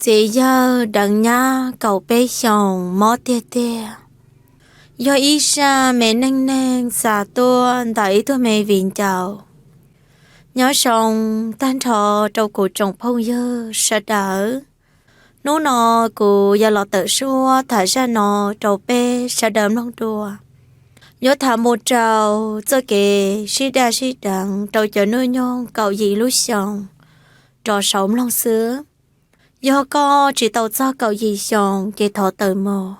Txiv yawg deev nyab kaum peb xyoos mob tiag tiag, yog ib zaj me neej neeg xa tuaj ntawm ib tug me viv ncaus. Nyob zoo tag nrho rau kuv tsoom phooj ywg sawv daws. Hnub no kuv yuav los tawm suab tham zaj no rau peb sawv daws mloog dua. Yuav tham mus rau txoj kev sib daj sib deev rau cov hnub nyoog kaum yim lub xyoos rov saum mloog xwb. Yog koj tsis tau txog kaum yim xyoos ces thov tawm mus.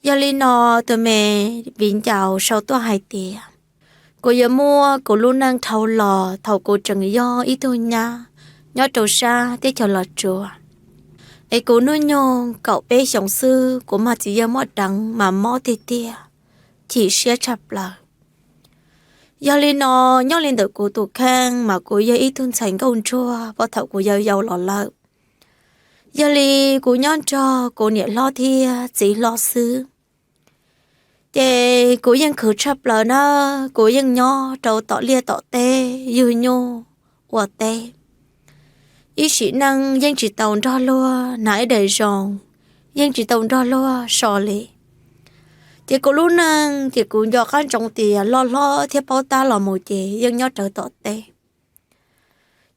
Yog li no, tus me viv ncaus sau tuaj hais tias, kuv yuav muab kuv lub neej dhau los thaum kuv tseem yog ib tug nyab nyob rau sab teb chaws Los Tsuas, es kuv hnub nyoog kaum peb xyoos xwb kuv mag txiv yawg muab deev mas mob tiag tiag, chim siab tshaj plaws. Yog li no, nyob li ntawm kuv tus kheej mas kuv yog ib tug ntxhais nkauj ntsuag puag thaum kuv yau yau los lawm. Yog li kuv nyob nrog kuv niam hlob thiab txiv hlob xwb, ces kuv yeej khwv tshaj plaws na. Kuv yeej nyob rau tom liaj tom teb yug nyuj ua teb. Ib sim neej yeej tsis tau nrog luag hnav ib daim zoo, yeej tsis tau nrog luag so li. Ces kuv lub neej ces kuv nco qab ntsoov tias loj hlob thiab paub tab los mus ces yeej nyob rawv tom teb.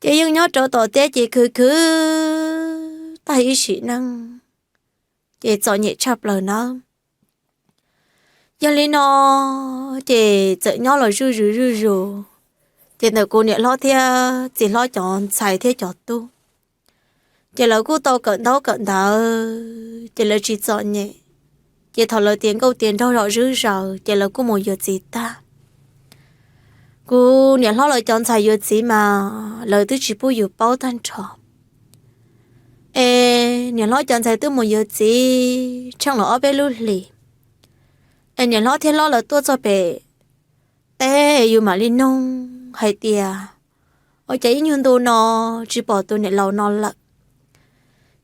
Ces yeej nyob rawv tom teb ces khwv khwv tag ib sim neej, ces txom nyem tshaj plaws nawb. Yog li no, ces txawm nyob los zuj zus zuj zus, ces ntawm kuv niam hlob thiab txiv hlob cov ntxhais thiab cov tub, ces lawv kuj tau kawm ntaub kawm ntawv, ces lawv tsis txom nyem. Ces thaum lawv tiav nkauj tiav nraug zom zuj zaws ces lawv kuj mus yuav txiv tag. Kuv niam hlob lawv cov ntxhais yuav txiv mas lawv twb tsis pub yus paub tag nrho. Es niam hlob cov ntxhais twb mus yuav txiv tsheej los ob peb lub hlis, es niam hlob thiab hlob lawv tuaj txog pem teb, yus mam li nug hais tias, ua cas ib nyuag ntu no tsis pom tus niam laus no lawm?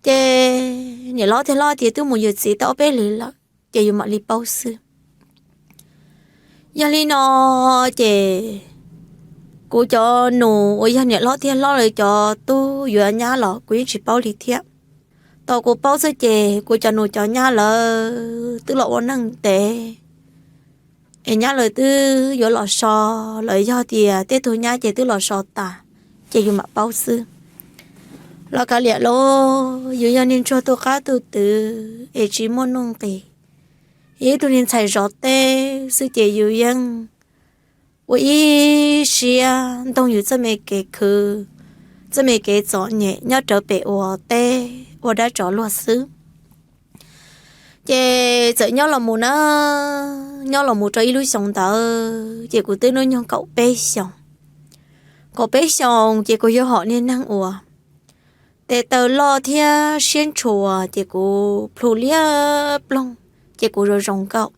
Ces niam hlob thiab hlob tias twb mus yuav txiv tau ob peb hlis lawm, ces yus mam li paub xwb. Yog li no, ces kuv cov nus uas yog niam hlob thiab hlob lawv cov tub yuav nyab los kuv yeej tsis paub li thiab. Tau kuv paub xwb ces kuv cov nus cov nyab lawv twb los ua neej ntev, es nyab lawv twb yuav los so, los yog tias tej tug nyab ces twb los so tas, ces yus mam paub xwb. Los kav liam lauj, yus yog niag ntsuag tu qab tu twv es tsis muaj nuj nqis, yog ib tug niag ntxhais zov teb xwb ces yus yeej ua ib siab ntoo yus txoj me kev khwv, txoj me kev txom nyem nyob rawv pem ua teb ua dab tsov luag xwb. Ces txawm nyob los mus na, nyob los mus rau ib lub xyoo ntawd ces kuv twb hnub nyoog kaum peb xyoos. Kaum peb xyoos ces kuv yog hom niag neeg uas tes taw loj thiab siab ntshua, ces kuv plhu liab ploog, ces kuv zoo zoo nkauj.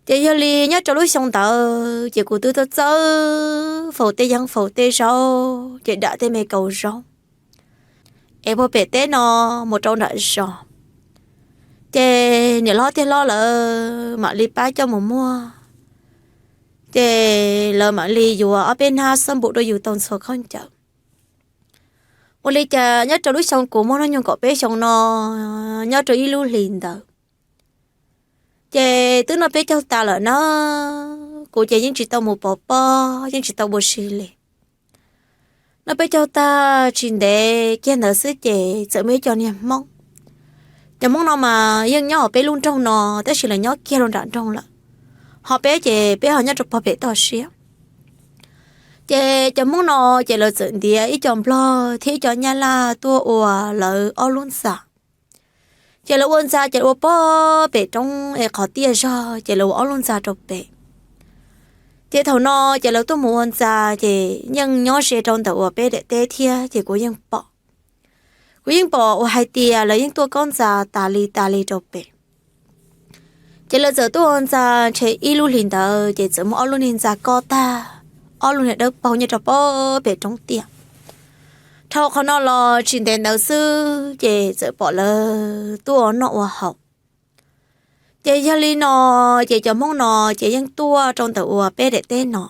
Ces yog li nyob rau lub xyoo ntawd ces kuv twb txawj faus tej yeeb faus tej zaub, ces dam tej me kaus zaub es puag pem teb no mus rau nram zos. Ces niam hlob thiab hlob lawv mam li pab coj mus muag, ces lawv mam li yuav ob peb hnab xab npum rau yus tau ntxhua khaub ncaws. Ua li cas nyob rau lub xyoo kuv muaj hnub nyoog kaum peb xyoo no, nyob rau ib lub hlis ntawd, ces twb noj peb caug tas lawm na, kuv ces yeej tsis tau mus pov pob, yeej tsis tau ua si li. Noj peb caug tag tsis ntev kiag ntawd xwb ces txawm muaj ib co niag Hmoob. Cov Hmoob no mas yeej nyob hauv peb lub nroog no, tab sis lawv nyob kiag rau nram nroog lawm, ho peb ces peb ho nyob rau puag pem toj siab. Ces cov Hmoob no ces lawv txawm ntiav ib co Nplog thiab ib co Nyab Laj tuaj ua lawv ob lub ntxa. Ces lawv ua ntxa ces ua puag pem roob es qhov tiaj zog ces lawv ua ob lub ntxa rau pem. Ces thaum no ces lawv tuaj mus ua ntxa ces yeej nyob ze rau ntawm uas peb daim teb thiab ces kuv yeej pom. Kuv yeej pom uas hais tias lawv yeej tuaj kob ntxa tas li tas li rau pem. Ces lawv txawm tuaj ua ntxa ntshe ib lub hlis ntawd ces txawm muaj ob lub niag ntxa kob tag, ob lub niag dawb paug nyob rau puag pem roob tiaj. Dhau qhov no los tsis ntev ntawd xwb ces txawm pom lawv tuaj ua noj ua haus. Ces yog li no, ces cov Hmoob no ces yeej tuaj rau ntawm uas peb daim teb no.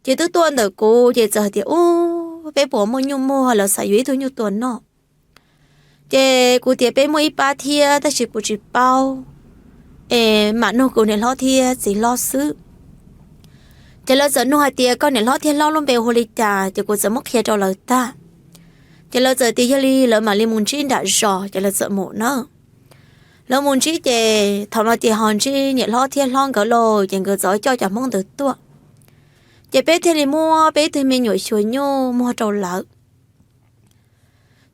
Ces twb tuaj ntawm kuv ces txawm hais tias, ub, peb puas muaj nyuj muag, lawv xav yuav ib tug nyuj tua noj. Ces kuv tias peb muaj ib pab thiab tab sis kuv tsis paub, es mam nug kuv niam hlob thiab txiv hlob xwb. Ces lawv txawm nug hais tias koj niam hlob thiab hlob lub npe hu li cas, ces kuv txawm muab qhia rau lawv tag. Ces lawv txawm tias yog li lawv mam li mus ntsib nram zos, ces lawv txawm mus na. Lawv mus ntsib ces thaum no ces ho ntsib niam hlob thiab hlob nkawd lawm, ces nkawd txawm coj cov Hmoob ntawd tuaj. Ces peb thiaj li muab peb ib tug me nyuam xyuas nyuj muag rau lawv.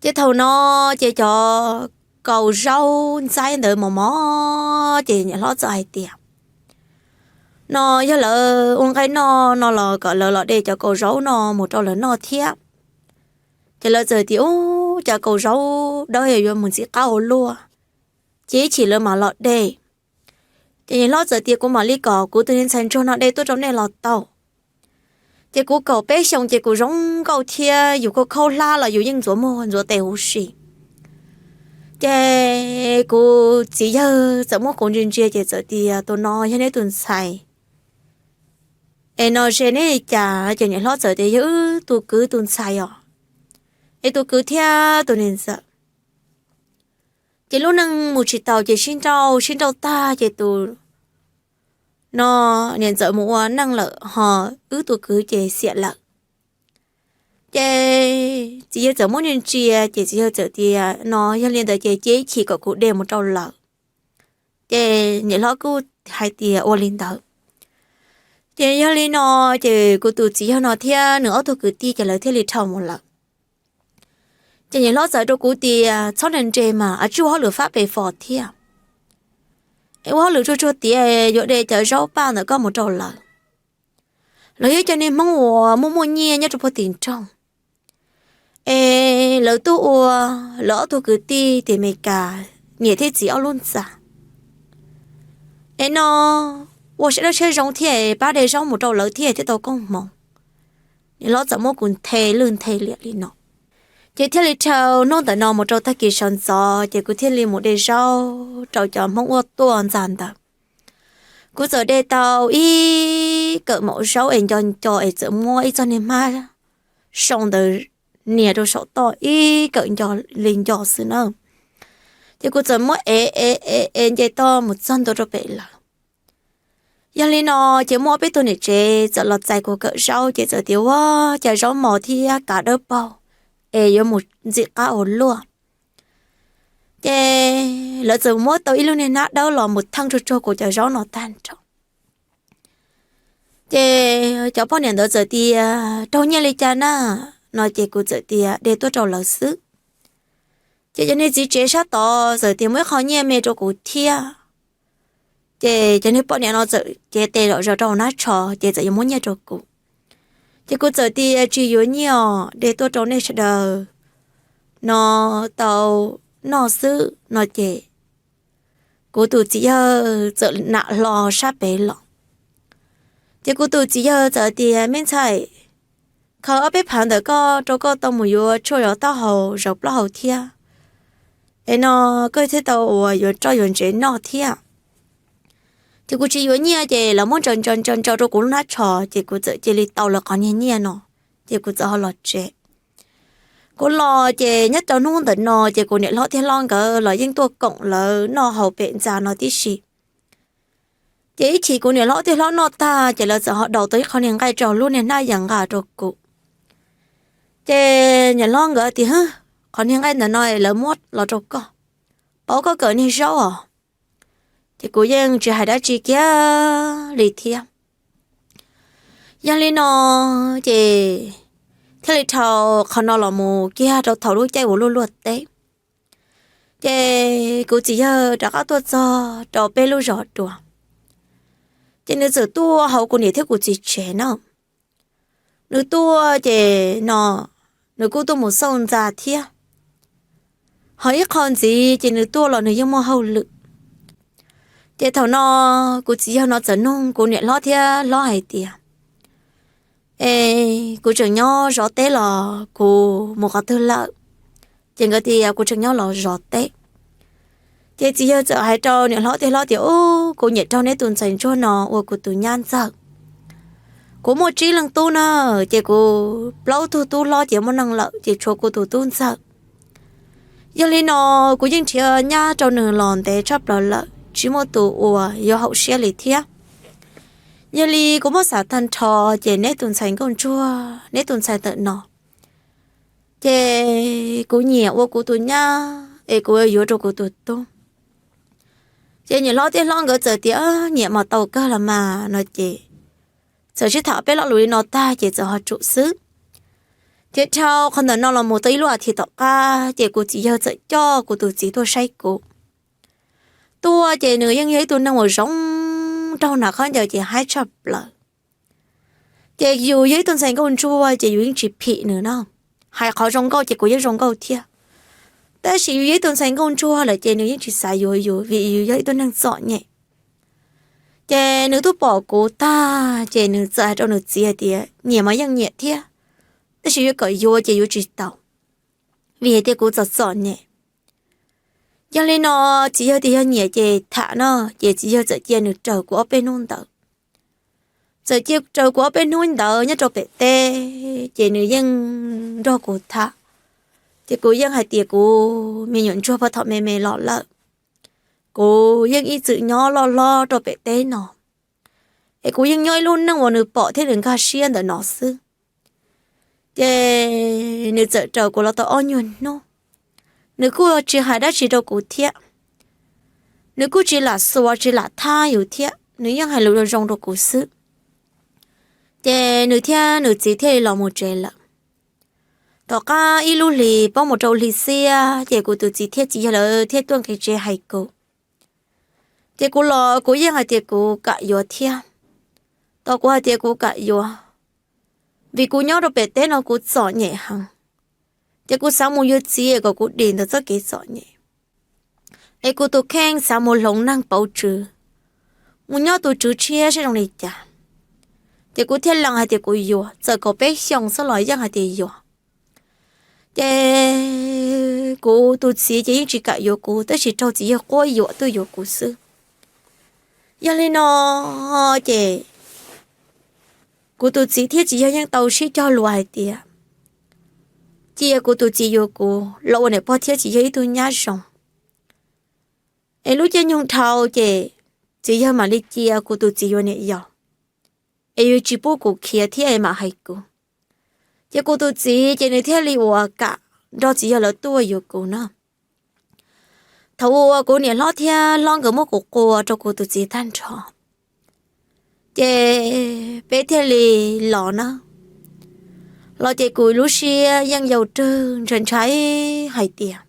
Ces thaum no ces cov kaus zaub ntxaib ntawd mos mos, ces niam hlob txawm hais tias no yog lawv ua nqaij noj no los kom lawv los de cov kaus zaub no mus rau lawv noj thiab. Ces lawv txawm tias ub, cov kaus zaub dawb yuav mus ntxim qab ua luaj, ces ib chim lawv mam los de. Ces niam hlob txawm tias kuv mam li kom kuv tus niag ntxhais ntsuag no de tuaj rau nej los tau. Ces kuv kaum peb xyoos ces kuv zoo nkauj thiab yus khaub khaub hlab los yus yeej ntxuav muag ntxuav tes huv si. Ces kuv txiv yawg txawm muab kuv ntsia ntsia ces txawm tias tus no yog neb tus ntxhais es no ze neb li cas? Ces niam hlob txawm tias yog wb tus kwv tus ntxhais os, es tus kwv thiab tus niam ntxawm ces lub neej mus tsis taus ces sib nrauj sib nrauj tag ces tus no niam ntxawm mus ua neej lawm ho wb tus kwv ces xiam lawm. Ces txiv yawg txawm muab ntsia ntsia ces txiv yawg txawm tias no yog li ntawd ces cia ib chim kom kuv de mus rau lawv. Ces niam hlob kuj hais tias ua li ntawd. Ces yog li no ces kuv tus txiv yawg no thiab nws ob tug kwv tij ces lawv thiaj li dhau mus lawm. Ces niam hlob txawm rau kuv tias txhob nres nres mas, a, tsis ua hauj lwm fab pes fos thiab, es ua hauj lwm tsuag tsuag tiav, yuav de cov zaub paj ntawm koj mus rau lawv. Lawv yog cov niag Hmoob uas muaj muaj nyiaj nyob rau puag tim nroog, es lawv tuaj ua lawv ob tug kwv tij tim Amelikas niam thiab txiv ob lub ntxa, es no ua siab dawb siab zoo thiab pab de zaub mus rau lawv thiab thiaj tau koob hmoov. Niam hlob txawm muab kuv nthe lwj nthe liam li no. Ces thiaj li dhau hnub ntawm no mus rau tag kis sawv ntxov ces kuv thiaj li mus de zaub rau cov Hmoob uaj tuaj ntxa ntawd. Kuv txawm de tau ib kawm maum zaub es nco nco es txawm muab ib txoj niag hmab soo ntawd nias rau saum toj ib kawm nco li nco xwb na. Ces kuv txawm muab ev ev ev ev nce toj mus txog ntua rau pem lawv. Yog li no ces muaj peb tug niam tsev txawm los txais kuv kawm zaub ces txawm tias ua cas zaub mos thiab kav dawb paug es yuav mus ntxim qab ua luaj. Ces lawv txawm muab tau ib lub niag hnab dawb los mus theej tsuag tsuag kuv cov zaub no tag nrho. Ces cov poj niam ntawd txawm tias raug nyiaj li cas na no ces kuv txawm tias de tuaj rau lawv xwb. Ces cov niag txiv tsev sab tod txawm tias muaj ib qho nyiaj me rau kuv thiab. Ces cov niag poj niam no txawm cev tes zom zaws rau hauv hnab tsho ces txawm yuav muab nyiaj rau kuv. Ces kuv txawm tias tsis yuav nyiaj os, de tuaj rau nej sawv daws no tau noj xwb no ces kuv tus txiv yawg txawm nam hlo sab pem los. Ces kuv tus txiv yawg txawm tias me ntxhais, khaws ob peb phav ntawm koj rau koj tau mus yuav tshuaj zov taub hau zov plaub hau thiab, es no koj thiaj tau uas yuav roj yuav ntsev noj thiab. Ces kuv tsis yuav nyiaj ces lawv muab ntsaws ntsaws ntsaws ntsaws rau kuv lub hnab tsho ces kuv txawm cia li tau lawv qhov niag nyiaj no, ces kuv txawm ho los tsev. Kuv los ces nyob rau hnub ntawm no ces kuv niam hlob thiab hlob nkawd los yeej tuaj koom lawv noj haus pem ntxa no tib si. Ces ib chim kuv niam hlob thiab hlob noj tag ces lawv txawm ho daus tau ib qho niag nqaij rau lub niag hnab yas nqa rau kuv. Ces niam hlob nkawd tias, qhov niag nqaij ntawm no lawv muab los rau koj, pauv koj kawm niag zaub os. Ces kuv yeej tsis hais dab tsi kiag li thiab. Yog li no ces thiaj li dhau qhov no los mus kiag rau thaum lub caij uas luaj luaj teb. Ces kuv txiv yawg rov qab tuaj txog rau peb lub zos dua. Ces nws txawm tuaj hauv kuv niam thiab kuv txiv tsev na. Nws tuaj ces no nws kuj tuaj mus xauj ntxa thiab, ho ib qho ntxiv ces nws tuaj los nws yeej muaj hauj lwm. Ces thaum no kuv txiv yawg no txawm nug kuv niam hlob thiab hlob hais tias, es kuv tseem nyob zov teb los kuv mus qhov twg lawm? Ces nkawd tias kuv tseem nyob los zov teb. Ces txiv yawg txawm hais rau niam hlob thiab hlob tias, ub, kuv nyiam raug neb tus ntxhais ntsuag no ua kuv tus nyab ntxawg. Kuv muaj tsib leeg tub na, ces kuv plaub tug tub hlob ces muaj neej lawm ces tshuav kuv tus tub ntxawg. Yog li no, kuv yeej nrhiav nyab rau nws los ntev tshaj plaws lawm, tsis muaj tus uas yuav haum siab li thiab. Yog li kuv muab xav tag nrho, ces neb tus ntxhais nkauj ntsuag, neb tus ntxhais ntawm no, ces kuv nyiam ua kuv tus nyab es kuv yuav rau kuv tus tub. Ces niam hlob thiab hlob nkawd txawm tias, Nyiam mas tau kawg los mas, no ces txawm sib tham peb lo lus li no tag ces txawm ho tsum xwb. Ces dhau qhov ntawm no los mus tau ib lub as thiv tom qab, ces kuv txiv yawg txawm coj kuv tus txiv tuaj saib kuv. Tuaj ces nws yeej yog ib tug neeg uas zoo nraug, hnav khaub ncaws ces haib tshaj plaws. Ces yus yog ib tug ntxhais nkauj ntsuag ces yus yeej tsis phim nws no. Hais qhov zoo nkauj ces kuv yeej zoo nkauj thiab. Tab sis yus yog ib tug ntxhais nkauj ntsuag lawm ces nws yeej tsis xav yuav yus vim yus yog ib tug neeg txom nyem. Ces nws twb pom kuv tag ces nws txawm hais rau nws txiv hais tias, Nyiam mas yeej nyiam thiab, tab sis yuav kom yuav ces yuav tsis tau, vim hais tias kuv txom txom nyem. Yog li no, txiv yawg tias yog nyiam ces tham no, ces txiv yawg txawm cia nws raws kuv ob peb hnub ntawd. Txawm cia raws kuv ob peb hnub ntawd nyob rau pem teb, ces nws yeej nrog kuv tham. Ces kuv yeej hais tias kuv me nyuam ntsuag pag thaum me me los lawm, kuv yeej ib txwm nyob loj hlob rau pem teb no, es kuv yeej nyob ib lub neej uas nws pom thiab nws nkag siab ntawm no xwb. Ces nws txawm raws kuv los tau ob nyuag hnub, nws kuj tsis hais dab tsi rau kuv thiab. Nws kuj tsis lam xuas tsis lam thab yus thiab, nws yeej hais lus zoo zoo rau kuv xwb. Ces nws thiab nws txiv thiaj li los mus tsev lawm. Tom qab ib lub hlis poob mus rau hli xiab, ces kuv tus txiv thiab txiv yawg lawv thiaj tuaj nqis tsev hais kuv. Ces kuv los kuv yeej hais tias kuv kam yuav thiab. Tau kuv hais tias kuv kam yuav, vim kuv nyob rau pem teb no kuv txom nyem heev. Ces kuv xav mus yuav txiv kom kuv dim ntawm txoj kev txom nyem, es kuv tus kheej xav mus hloov neeg pauv tswv, mus nyob tus tswv tshiab saib zoo li cas. Ces kuv thiaj lees hais tias kuv yuav, txawm kaum peb xyoos xwb los yeej hais tias yuav. Ces kuv tus txiv ces yeej tsis kam yuav kuv, tab sis raug txiv yawg quab yuam tuaj yuav kuv xwb. Yog li no, ces kuv tus txiv thiab txiv yawg yeej tau sib cog lus hais tias cia kuv tus txiv yuav kuv los ua niam pog thiab txiv yawg ib tug nyab zoo. Es lub caij nyoog dhau ces txiv yawg mam li cia kuv tus txiv yuav niam yau, es yuav tsis pub kuv khiav thiab es mam hais kuv. Ces kuv tus txiv ces nws thiaj li uas kam nrog txiv yawg lawv tuaj yuav kuv na. Thaum uas kuv niam hlob thiab hlob nkawd muab kuv qua rau kuv tus txiv tag nrho, ces peb thiaj li los na. Los ces kuv lub siab yeej yau rwg ntshai ntshai hais tias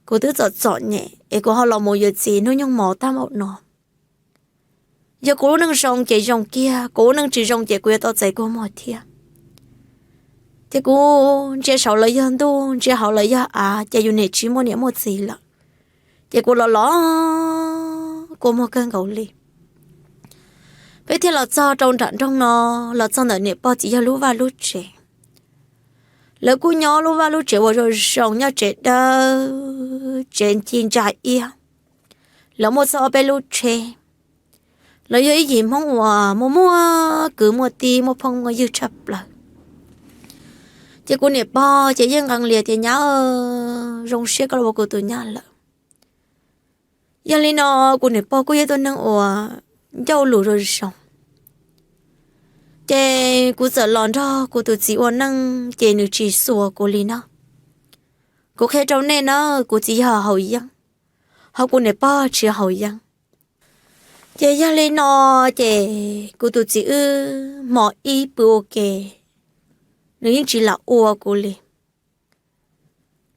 kuv twb txom txom nyem es kuv ho los mus yuav txiv hnub nyoog mos tag npaum no. Yog kuv lub neej zoo ces zoo kiag, kuv lub neej tsis zoo ces kuv yuav tau txais kua muag thiab. Ces kuv ntsia saud los yog ntuj, ntsia hauv los yog av, ces yus niam tsis muaj niam muaj txiv lawm, ces kuv los los kua muag kawg nkaus li. Peb thiaj los txog rau nram nroog no, los txog ntawm niam pog txiv yawg lub vaj lub tsev. Lawv kuj nyob lub vaj lub tsev uas zoo zoo, nyob tsev dawb, tsev ci ntsa iab. Lawv muaj txog ob peb lub tsheb. Lawv yog ib yim Hmoob uas muaj muaj kwv muaj tij, muaj phooj muaj ywg tshaj plaws. Ces kuv niam pog ces yeej nqee lias tias, Nyab, zoo siab koj los ua kuv tus nyab lawm. Yog li no, kuv niam pog kuj yog ib tug neeg uas ncauj lus zoo zoo. Ces kuv txawm los nrog kuv tus txiv ua neej ces nws tsis xuas kuv li no. Kuv qhia rau nej na, kuv txiv yog haus yeeb, ho kuv niam pog tsis haus yeeb. Ces yog li no, ces kuv tus txiv wb hmo ib pw ua ke, nws yeej tsis lam ua kuv li.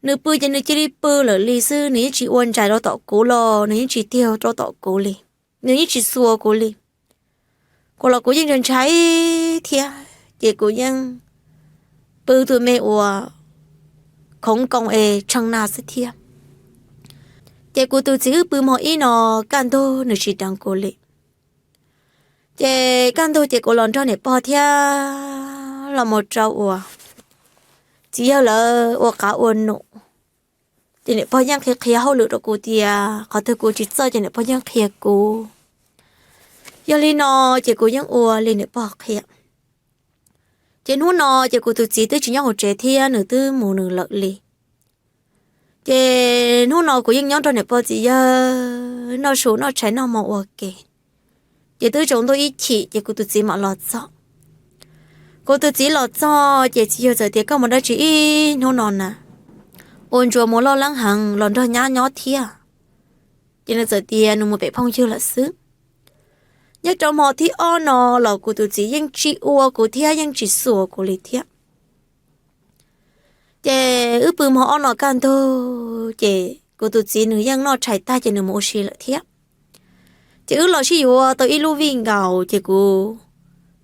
Nws pw ces nws cia li pw lawm li xwb, nws yeej tsis ua ntsais rau tom kuv los nws yeej tsis tiag rau tom kuv li, nws yeej tsis xuas kuv li. Kuv los kuv yeej ntshai ntshai thiab, ces kuv yeej pw tus me uas khoov nkoos es tshee na xwb thiab. Ces kuv tus txiv wb pw hmo ib no, kaj ntug nws tsis deev kuv li. Ces kaj ntug ces kuv los nrog niam pog thiab los mus rau uas txiv yawg lawv ua qav ua num. Ces niam pog yeej qhia qhia hauj lwm rau kuv tias qhov twg kuv tsis txawj ces niam pog yeej qhia kuv. Yog li no, ces kuv yeej ua li niam pog qhia. Ces hnub no ces kuv tus txiv twb tsis nyob hauv tsev thiab, nws twb mus nws lawm li. Ces hnub no kuv yeej nyob nrog niam pog txiv yawg noj su noj tshais noj hmo ua ke. Ces twb tsaus ntuj ib chim ces kuv tus txiv mam los txog. Kuv tus txiv los txog ces txiv yawg txawm tias, Koj mus dab tsi ib hnub no na? Ua ntsuas mus loj leeb heev los nrog nyab nyob thiab. Ces nws txawm tias nws mus pem phooj ywg lawm xwb. Nyob rau hmo thib ob no los kuv tus txiv yeej tsis ua kuv thiab yeej tsis xuas kuv li thiab. Ces wb pw hmo ob no kaj ntug ces kuv tus txiv nws yeej noj tshais tag ces nws mus ua si lawm thiab. Ces wb los sib yuav tau ib lub vij nkaus ces kuv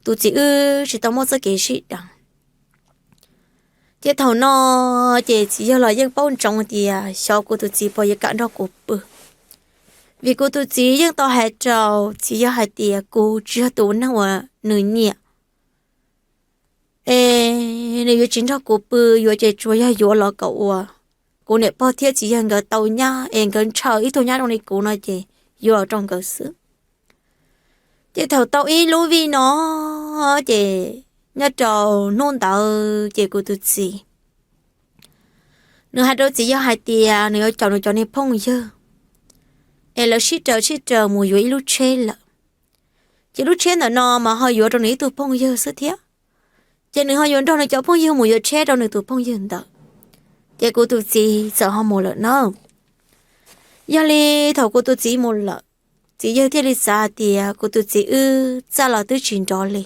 tus txiv wb tsis tau muaj txoj kev sib deev. Ces thaum no ces txiv yawg los yeej paub ntsoov tias xyov kuv tus txiv puas yuav kam nrog kuv pw. Vim kuv tus txiv yeej tau hais rau txiv yawg hais tias kuv tsis yog tus neeg uas nws nyiam, es nws yuav tsis nrog kuv pw, yuav ces tsuas yog yuav los kom ua kuv niam pog thiab txiv yawg nkawd tau nyab es nkawd ntshaw ib tug nyab zoo li kuv no ces yuav los rau nkawd xwb. Ces thaum tau ib lub vij no ces nyob rau hnub ntawd ces kuv tus txiv nws hais rau txiv yawg hais tias nws yuav caum nws cov niag phooj ywg es lawv sib raws sib raws mus yuav ib lub tsheb lawm. Ces lub tsheb ntawm no mas ho yuav rau nws ib tug phooj ywg xwb thiab. Ces nws ho yuav nrog nws cov phooj ywg mus yuav tsheb rau nws tus phooj ywg ntawd. Ces kuv tus txiv txawm ho mus lawm na. Yog li thaum kuv tus txiv mus lawm, txiv yawg thiaj li xav tias kuv tus txiv wb txaj los twb tsis nrov li.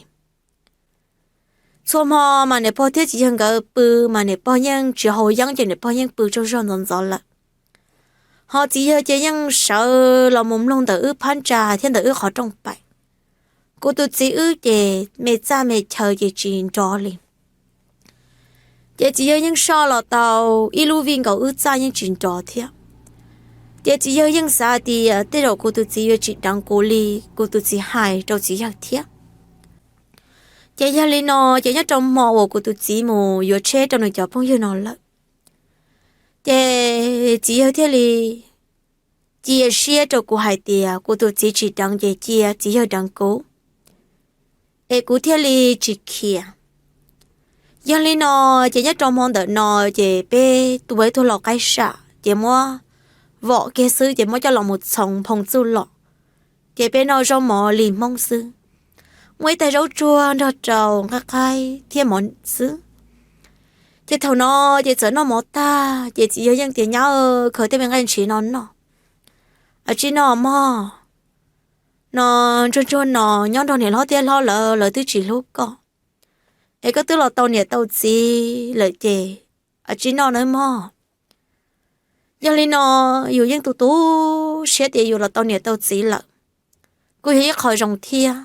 Txhua hmo mas niam pog thiab txiv yawg nkawd pw mas niam pog yeej tsis haus yeeb ces niam pog yeej pw tsaug zog ntxov ntxov lawm. Ho txiv yawg ces yeej sawv los mus mloog ntawm wb phab ntsa thiab ntawm wb qhov rooj paim. Kuv tus txiv wb ces me txaj me chaw ces tsis nrov li. Ces txiv yawg yeej soj los tau ib lub vij nkaus wb txaj yeej tsis nrov thiab. Ces txiv yawg yeej xav tias tej zaum kuv tus txiv yuav tsis deev kuv li kuv tus txiv hais rau txiv yawg thiab. Ces yog li no ces nyob rau hmo uas kuv tus txiv mus yuav tsheb rau nws cov phooj ywg no lawm, ces txiv yawg thiaj li cia siab rau kuv hais tias kuv tus txiv tsis deev ces cia txiv yawg deev kuv, es kuv thiaj li tsis khiav. Yog li no ces nyob rau hmo ntawm no ces peb tua ib tug lau qaib sam ces muab vom kiag xwb ces muab coj los mus txhoov phoo txuj lom, ces peb noj zaub mov li Hmoob xwb. Muaj ib tais zaub tsuag nrog rau nqaij qaib thiab mov xwb. Ces thaum no ces txawm noj mov tag ces txiv yawg yeej tias, Nyab, khaws tej me nqaij ntshiv no noj. Ab tsi noj mog, no ntsuag ntsuag no nyob nrog niam hlob tij hlob lawv, lawv twb tsis hlub koj, es koj twb los tau niam tau txiv lawm ces ab tsi noj nawb mog. Yog li no yus yeej tu tu siab tias yus los tau niam tau txiv lawm, kuj yog ib qho zoo thiab.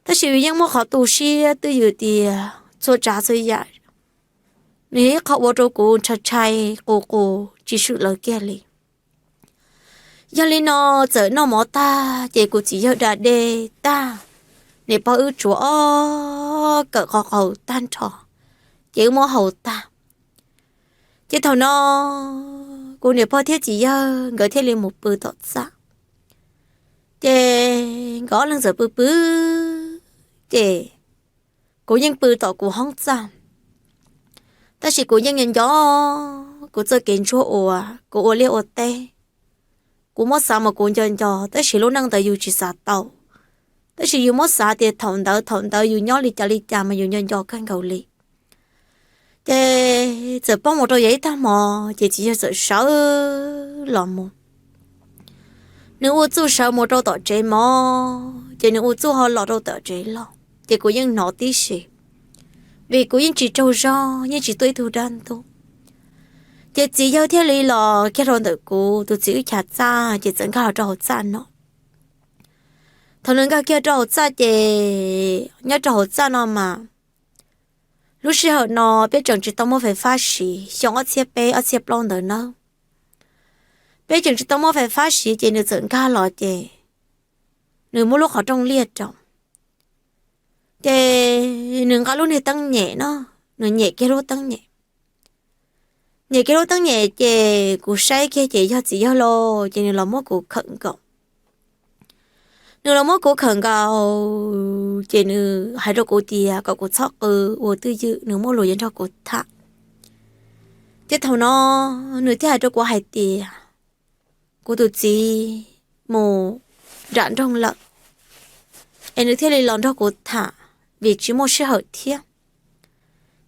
Tab sis yus yeej muaj qhov tu siab twj ywm tias txhua tsav txhua yam nws yog ib qho ua rau kuv ntshai ntshai qus qus tsis swm lawv kiag li. Yog li no txawm noj mov tag ces kuv txiv yawg da dej tag, niam pog wb tsuav ob kawm qhov qaus tag nrho, ces wb muab haus tag. Ces thaum no kuv niam pog thiab txiv yawg nkawd thiaj li mus pw tom txaj. Ces nkawd ob leeg txawm pw pw, ces kuv yeej pw tom kuv hoob txaj, tab sis kuv yeej nco nco kuv txoj kev ntsuag uas kuv ua liaj ua teb. Kuv muab xav mas kuv nco nco, tab sis lub neej ntawd yus tsis xav tau, tab sis yus muab xav tias thaum ntawd thaum ntawd yus nyob li cas li cas mas yus nco nco kawg nkaus li. Ces txawm poob mus rau yav ib tag hmo, ces txiv yawg txawm sawv los mus. Nws ua txuj sawv mus rau tom tsev mov, ces nws ua txuj ho los rau tom tsev loj, ces kuv yeej hnov tib si, vim kuv yeej tsis tsaug zog, yeej tsis tuaj ib tug dab ntub. Ces txiv yawg thiaj li los kiag rau ntawm kuv tus txiv wb chav txaj, ces txawm nkag los rau hauv txaj no. Thaum nws nkag kiag rau hauv txaj ces nyob rau hauv txaj no mas lub sij hawm no peb tseem tsis tau muaj fais fab siv, xyoo ob txhiab peb ob txhiab plaub ntawd na. Peb tseem tsis tau muaj fais fab siv ces nws txawm nkag los ces nws muab lub qhov rooj liaj rau, ces nws nqa lub niag teeb nyem no, nws nyem kiag lub teeb nyem. Nyem kiag lub teeb nyem ces kuv saib kiag ces yog txiv yawg lauj, ces nws los muab kuv khawm nkaus. Nws los muab kuv khawm nkaus, ces nws hais rau kuv tias kom kuv txhob qw ua twj ywm, nws muaj lus yuav nrog kuv tham. Ces thaum no nws thiaj hais rau kuv hais tias kuv tus txiv mus nram nroog lawm, es nws thiaj li los nrog kuv tham vim tsis muaj sij hawm thiab.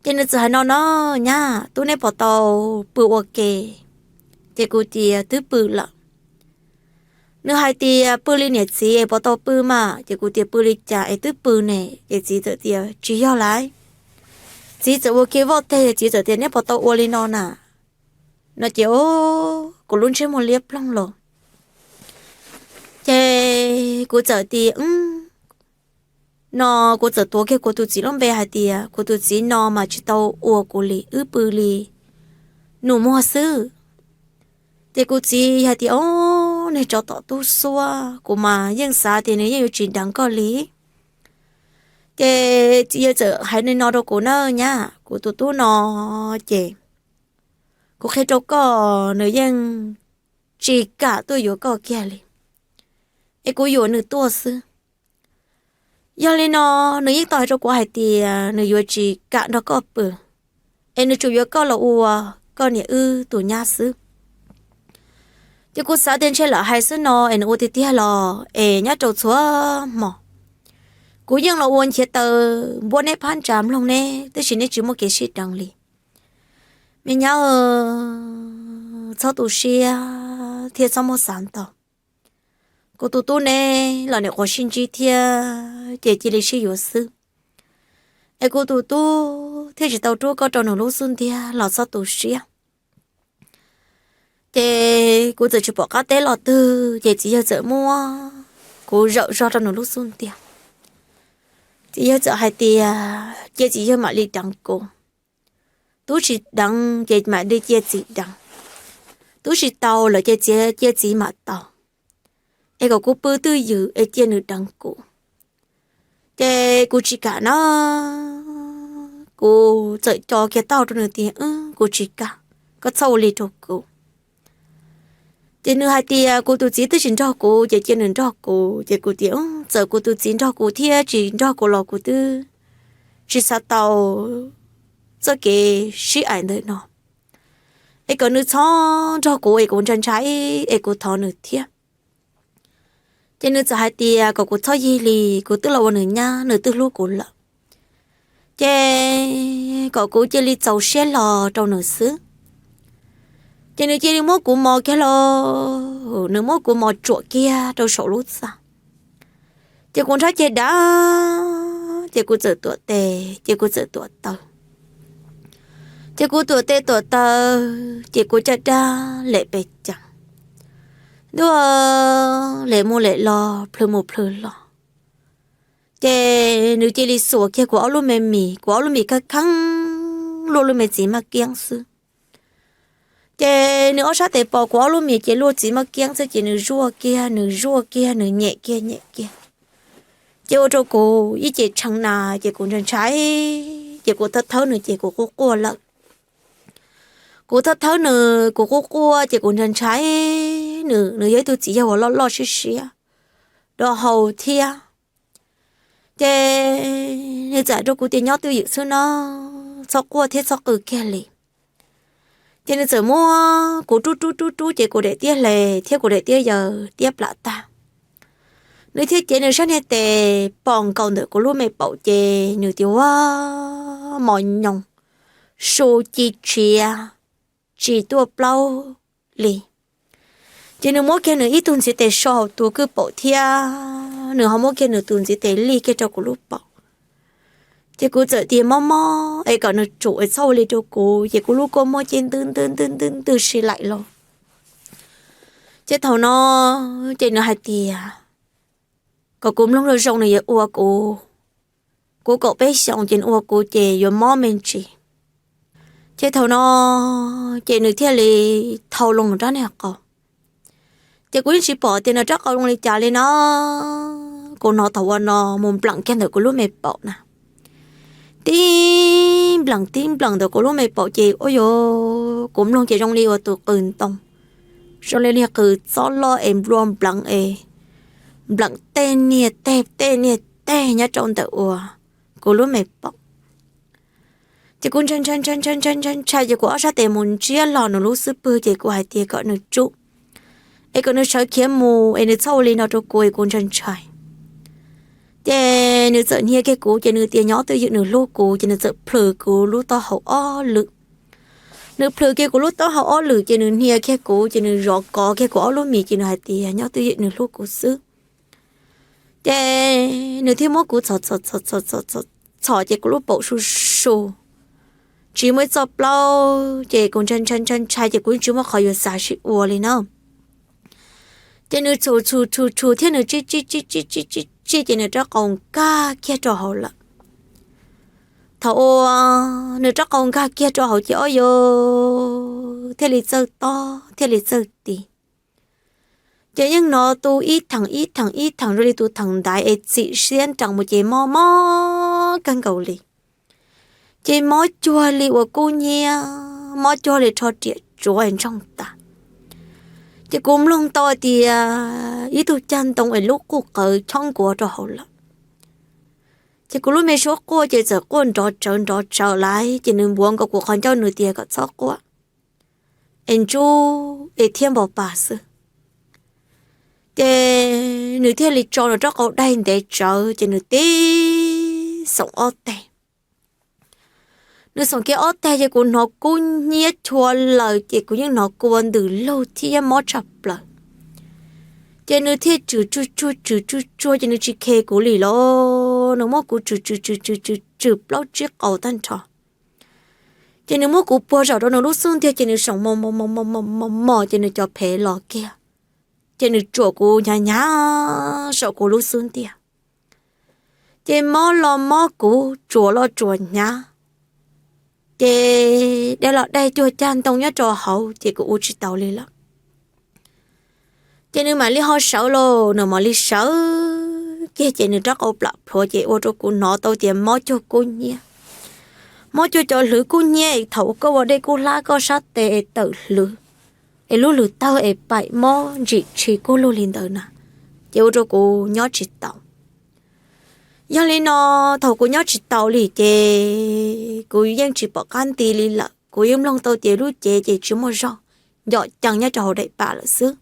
Ces nws txawm hais no no, Nyab, tub neb puas tau pw ua ke? Ces kuv tias twb pw lawm. Nws hais tias pw li niam txiv es puas tau pw mas? Ces kuv tias pw li cas es twb pw ne? Ces txiv txawm tias tsis yog lauj. Txiv txawm ua ke voj teg, txiv txawm tias neb puas tau ua li no na? No ces kuv lub ntsej muag liab ploog los. Ces kuv txawm tias no kuv txawm tuav kiag kuv tus txiv lub npe hais tias kuv tus txiv no mas tsis tau ua kuv li, wb pw li nus muag xwb. Ces kuv txiv hais tias o, niag tsov tom tub xuab, kuv mas yeej xav tias nws yeej yuav tsis deev koj li. Ces txiv yawg txawm hais li no rau kuv na, Nyab, kuv tus tub no ces kuv qhia rau koj, nws yeej tsis kam tuaj yuav koj kiag li, es kuv yuam nws tuaj xwb. Yog li no nws yeej tau hais rau kuv hais tias nws yuav tsis kam nrog koj pw, es nws tsuas yuav koj los ua koj niam wb tus nyab xwb. Ces kuv xav tias ntshe lawv hais xwb no es nws ua tiag tiag los es nyob rau txhua hmo kuv yeej los ua nchiav taw npuab neb phab ntsa mloog neb, tab sis neb tsis muaj kev sib deev li. Me nyab, txhob tu siab thiab txhob muab xav ntau. Kuv tus tub neb los nim quav sib ntsib thiab ces cia li sib yuav xwb, es kuv tus tub thiaj tsis tau rub koj rau nws lub xub ntiag los txhob tu siab. Ces kuv txawm tsis pom qab teb los twg, ces txiv yawg txawm muab kuv zawm zog rau nws lub xub ntiag. Txiv yawg txawm hais tias cia txiv yawg mam li deev kuv, tub tsis deev ces mam li cia txiv deev, tub tsis tau lawm ces cia txiv mam tau, es kom kuv pw twj ywm es cia nws deev kuv. Ces kuv tsis kam na, kuv txawm co kiag taub hau rau nws tias, Kuv tsis kam, koj txhob ua li rau kuv. Ces nws hais tias kuv tus txiv twb tsis nrog kuv ces cia nws nrog kuv. Ces kuv tias, Txawm kuv tus txiv nrog kuv thiab tsis nrog kuv los kuv twb tsis xav tau txoj kev sib aim ntawm no, es kom nws txhob nrog kuv es kuv ntshai ntshai es kuv thov nws thiab. Ces nws txawm hais tias kom kuv txhob yig li, kuv twb los ua nws nyab, nws twb hlub kuv lawm, ces kom kuv cia li txaus siab hlo rau nws xwb. Ces nws cia li muab kuv mos kiag los, nws muab kuv mos tsuam kiag rau saum lub txaj. Ces kuv nrhab ceg dav, ces kuv txawm tuam tes, ces kuv txawm tuam taw. Ces kuv tuam tes tuam taw, ces kuv caj dab lem pes cas, ntuj, lem mus lem los, plhws mus plhws los. Ces nws cia li xuas kiag kuv ob lub me mis, kuv ob lub mis kheej kheej luaj lub me txiv maj kiab xwb. Ces nws ob sab tes pos kuv ob lub mis ces luaj txiv maj kiab xwb, ces nws zuaj kiag, nws zuaj kiag, nws nyem kiag nyem kiag. Ces ua rau kuv ib ce tshee na, ces kuv ntshai ntshai, ces kuv thawb thawb nws ces kuv quaj quaj lawm. Kuv thawb thawb nws kuv quaj quaj ces kuv ntshai ntshai nws, nws yog ib tug txiv yawg uas loj loj siab siab, do hau thiab. Ces nws txawm hais rau kuv tias, Nyob twj ywm xwb no, txhob quaj thiab txhob qw kiag li. Ces nws txawm muab kuv rub rub rub rub ces kuv daim tiab hle thiab kuv daim tiab yaws tiab plam tag. Nws thiaj cev nws sab niag tes pom nkaus ntawm kuv lub me paum ces nws tias, Ua, mos nyoos, su ci tshiav, tsis tuaj plaub li. Ces nws muab kiag nws ib tug ntxiv tes so hauv tus kwj paum thiab nws ho muab kiag nws tus ntxiv tes lij kiag rau kuv lub paum. Ces kuv txawm tias, Mob mob es kom nws tsum es txhob ua li rau kuv. Ces kuv lub kua muag ces ntws ntws ntws ntws ntws si laim los. Ces thaum no ces nws hais tias kom kuv mloog zoo zoo nws yuav ua kuv, kuv kaum peb xyoos ces nws ua kuv ces yuav mob me ntsis. Ces thaum no ces nws thiaj li thau loo nws rab niag qau. Ces kuv yeej tsis pom tias nws rab qau zoo li cas li no, kuv hnov thaum ua no mus npleem kiag ntawm kuv lub me paum na. Tib npleem tib npleem ntawm kuv lub me paum ces ua rau kuv mloog ces zoo li uas tus qws ntoo, zoo li niag qws txob loj es nplua npleev es npleem tej niag teg tej niag teg nyob rau ntawm uas kuv lub me paum. Ces kuv ntshai ntshai ntshai ntshai ntshai ntshai ntshai ces kuv ob sab tes mus ntsiab los nws lub xub pwg ces kuv hais tias kom nws tsum, es kom nws sawv khiav mus es nws txhob ua li no rau kuv es kuv ntshai ntshai. Ces nws txawm hnia kiag kuv ces nws tias nyob twj ywm nws hlub kuv ces nws txawm plhws kuv lub taub hau ob lwm. Nws plhws kiag kuv lub taub hau ob lwm ces nws hnia kiag kuv ces nws zov kov kiag kuv ob lub mis ces nws hais tias nyob twj ywm nws hlub kuv xwb. Ces nws thiaj muab kuv txhom txhom txhom txhom txhom txhom ces kuv lub paum su su, tsis muaj ib txoj plaub ces kuv ntshai ntshai ntshai ntshai ces kuv yeej tsis muaj qhov yuav xav sib ua li na. Ces nws txhum txhum txhum txhum thiab nws tsij tsij tsij tsij tsij tsij tsij ces nws rab qau nkag kiag rau hauv lawm. Thaum uas nws rab qau nkag kiag rau hauv ces ob yus thiaj li txawj tob thiaj li txawj tis. Ces yeej hnov tu ib theem ib theem ib theem zoo li tus theem ntaiv es txim siab nrees mus ces mob mob kawg nkaus li. Ces mob cuag li uas kub hnyiab, mob cuag li rho riam tsuav es ntsoog tas. Ces kuv mloog tau hais tias ib tug cag ntoo es lub quj qawv chob nkuav rau hauv lawm. Ces kuv lub me suab quaj ces txawm quaj nrov tsawv nrov tsawv lawm ces nws npuav nkaus kuv qhov ncauj nws tias kom txhob quaj, es ntsuj es thiab npau pas xwb. Ces nws thiaj li tso nws rab qau daig ntev tsawv ces nws tib xoom ob teg. Nws xoom kiag ob teg ces kuv hnov kub hnyiab chua lawm ces kuv yeej hnov kua ntws lug thiab mob tshaj plaws. Ces nws thiaj tswm tsuag tsuag tswm tsuag tsuag ces nws tsis khes kuv li los nws muab kuv tswm tswm tswm tswm tswm tswm plaub tsib qau tag nrho. Ces nws muab kuv puag zaum rau nws lub xub ntiag ces nws xoom mos mos mos mos mos mos ces nws cov phev los kiag. Ces nws tsuam kuv hnyav hnyav saum kuv lub xub ntiag. Ces mob los mob kuv, tsuam los tsuam hnyav. Ces daig los daig cuag cag ntoo nyob rau hauv ces kuv ua tsis taus li lawm. Ces nws mam li ho sawv los, nws mam li sawv kiag ces nws rab qau plam plhuav ces ua rau kuv hnov tau tias mob cuag kub hnyiab. Mob cuag cov hlwv kub hnyiab es thaum koj ua dej kub hlab koj sab tes es tawm hlwv, es lub lwg tawg es paim mob ntsim tshis kub lug li ntawd na, ces ua rau kuv nyob tsis taus. Yog li no, thaum kuv nyob tsis taus li ces kuv yeej tsis pom qab nti li lawm, kuv yeej mloog tau tias lub cev ces tsis muaj zog, ncom cees nyob rau hauv daim pam lawm xwb.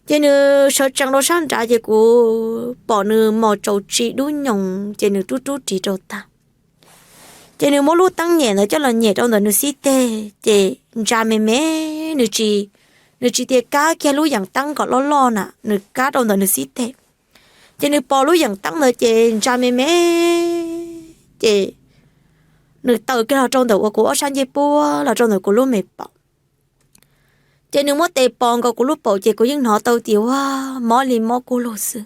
Ces nws sawv tsees rau sab nrad ces kuv pom nws mos tsaus tsi dub nyoos ces nws rub rub ris rau tag. Ces nws muab lub teeb nyem ntawd coj los nyem rau ntawm nws xib teg ces ntsa me me, nws tsis, nws tsis tias kab kiag lub yeem teeb kom loj loj na, nws kab rau ntawm nws xib teg. Ces nws pos lub yeem teeb ntawd ces ntsa me me, ces nws taws kiag los rau ntawm uas kuv ob sab ncej puab los rau ntawm kuv lub me paum. Ces nws muab tes pos nkaus kuv lub paum ces kuv yeej hnov tau tias ua mob li mob kub lug xwb.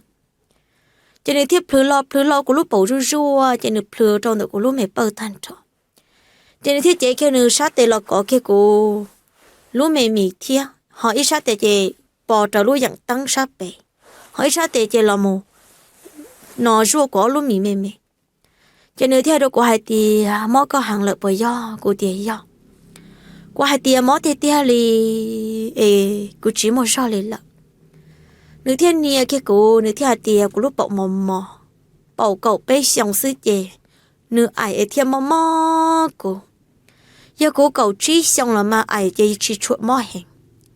Ces nws thiaj plhws los plhws los kuv lub paum zuj zuaj ces nws plhws rau ntawm kuv lub me pawj tag nrho. Ces nws thiaj cev kiag nws sab tes los kov kiag kuv lub me mis thiab, ho ib sab tes ces pos raws lub yeem teeb sab pem, ho ib sab tes ces los mus no zuaj kuv ob lub mis me me. Ces nws thiaj hais rau kuv hais tias mob koj heev lawm puas yog? Kuv tias yog. Kuv hais tias mob tiag tiag li es kuv tsis muaj zog li lawm. Nws thiaj hnia kiag kuv, nws thiaj hais tias kuv lub paum mos mos, paum kaum peb xyoos xwb ces nws aim es thiaj mob mob kuv. Yog kuv kaum tsib xyoo los mas aim ces tsis tshua mob heev,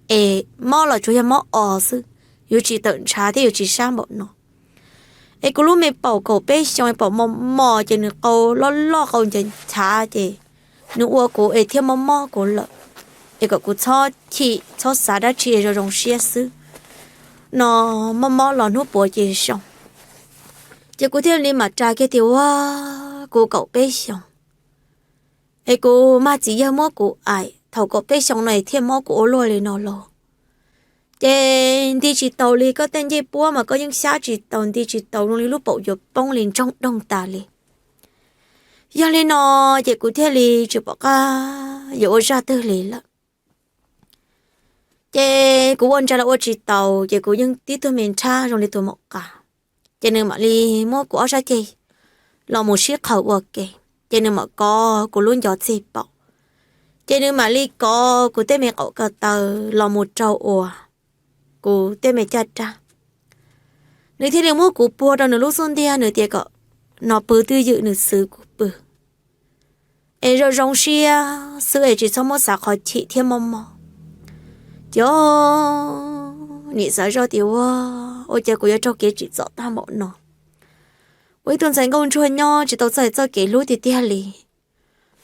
es mob los tsuas yog mob os xwb, yuav tsis tawm ntshav thiab yuav tsis sab npaum no. Es kuv lub me paum kaum peb xyoo paum mos mos ces nws qau loj loj qau nchav nchav ces nws ua kuv es thiaj mob mob kuv lawm. Es kom kuv txhob chim txhob xav dab tsi es zoo zoo siab xwb no, mob mob los hnub puav ces zoo. Ces kuv thiaj li mam ras kiag tias ua kuv kaum peb xyoos es kuv mag txiv yawg muab kuv aim thaum kaum peb xyoo no es thiaj mob kuv ua luaj li no lauj. Ces nti tsis taus li, koj tej ncej puab mas koj yeej xyab tsis taus, nti tsis taus zoo li lub paum yuav poob li ntsoog doog tas li. Yog li no ces kuv thiaj li tsis pom qab yuav ua zaj twg li lawm. Ces kuv ua ntsa los ua tsis taus ces kuv yeej tib tug me nrhab zoo li tus maum qas. Ces nws mam li muab kuv ob sab ceg los mus sib qhaws ua ke, ces nws mam kov kuv lub ncov txeg paum, ces nws mam li kov kuv tej me qaum ko taw los mus rau uas kuv tej me caj rab. Nws thiaj li muab kuv puag rau nws lub xub ntiag, nws tias kom no pw twj ywm nws xwv kuv pw. es zoo zoo siab xwb es tsis txhob muab xav qhov chim thiab mob mob. Ces niam xav zoj tias ua, ua cas kuv yuav raug kev tsim txom tag npaum no. Ua ib tug ntxhais nkauj ntsuag nyob tsis tau txais txoj kev hlub tiag tiag li,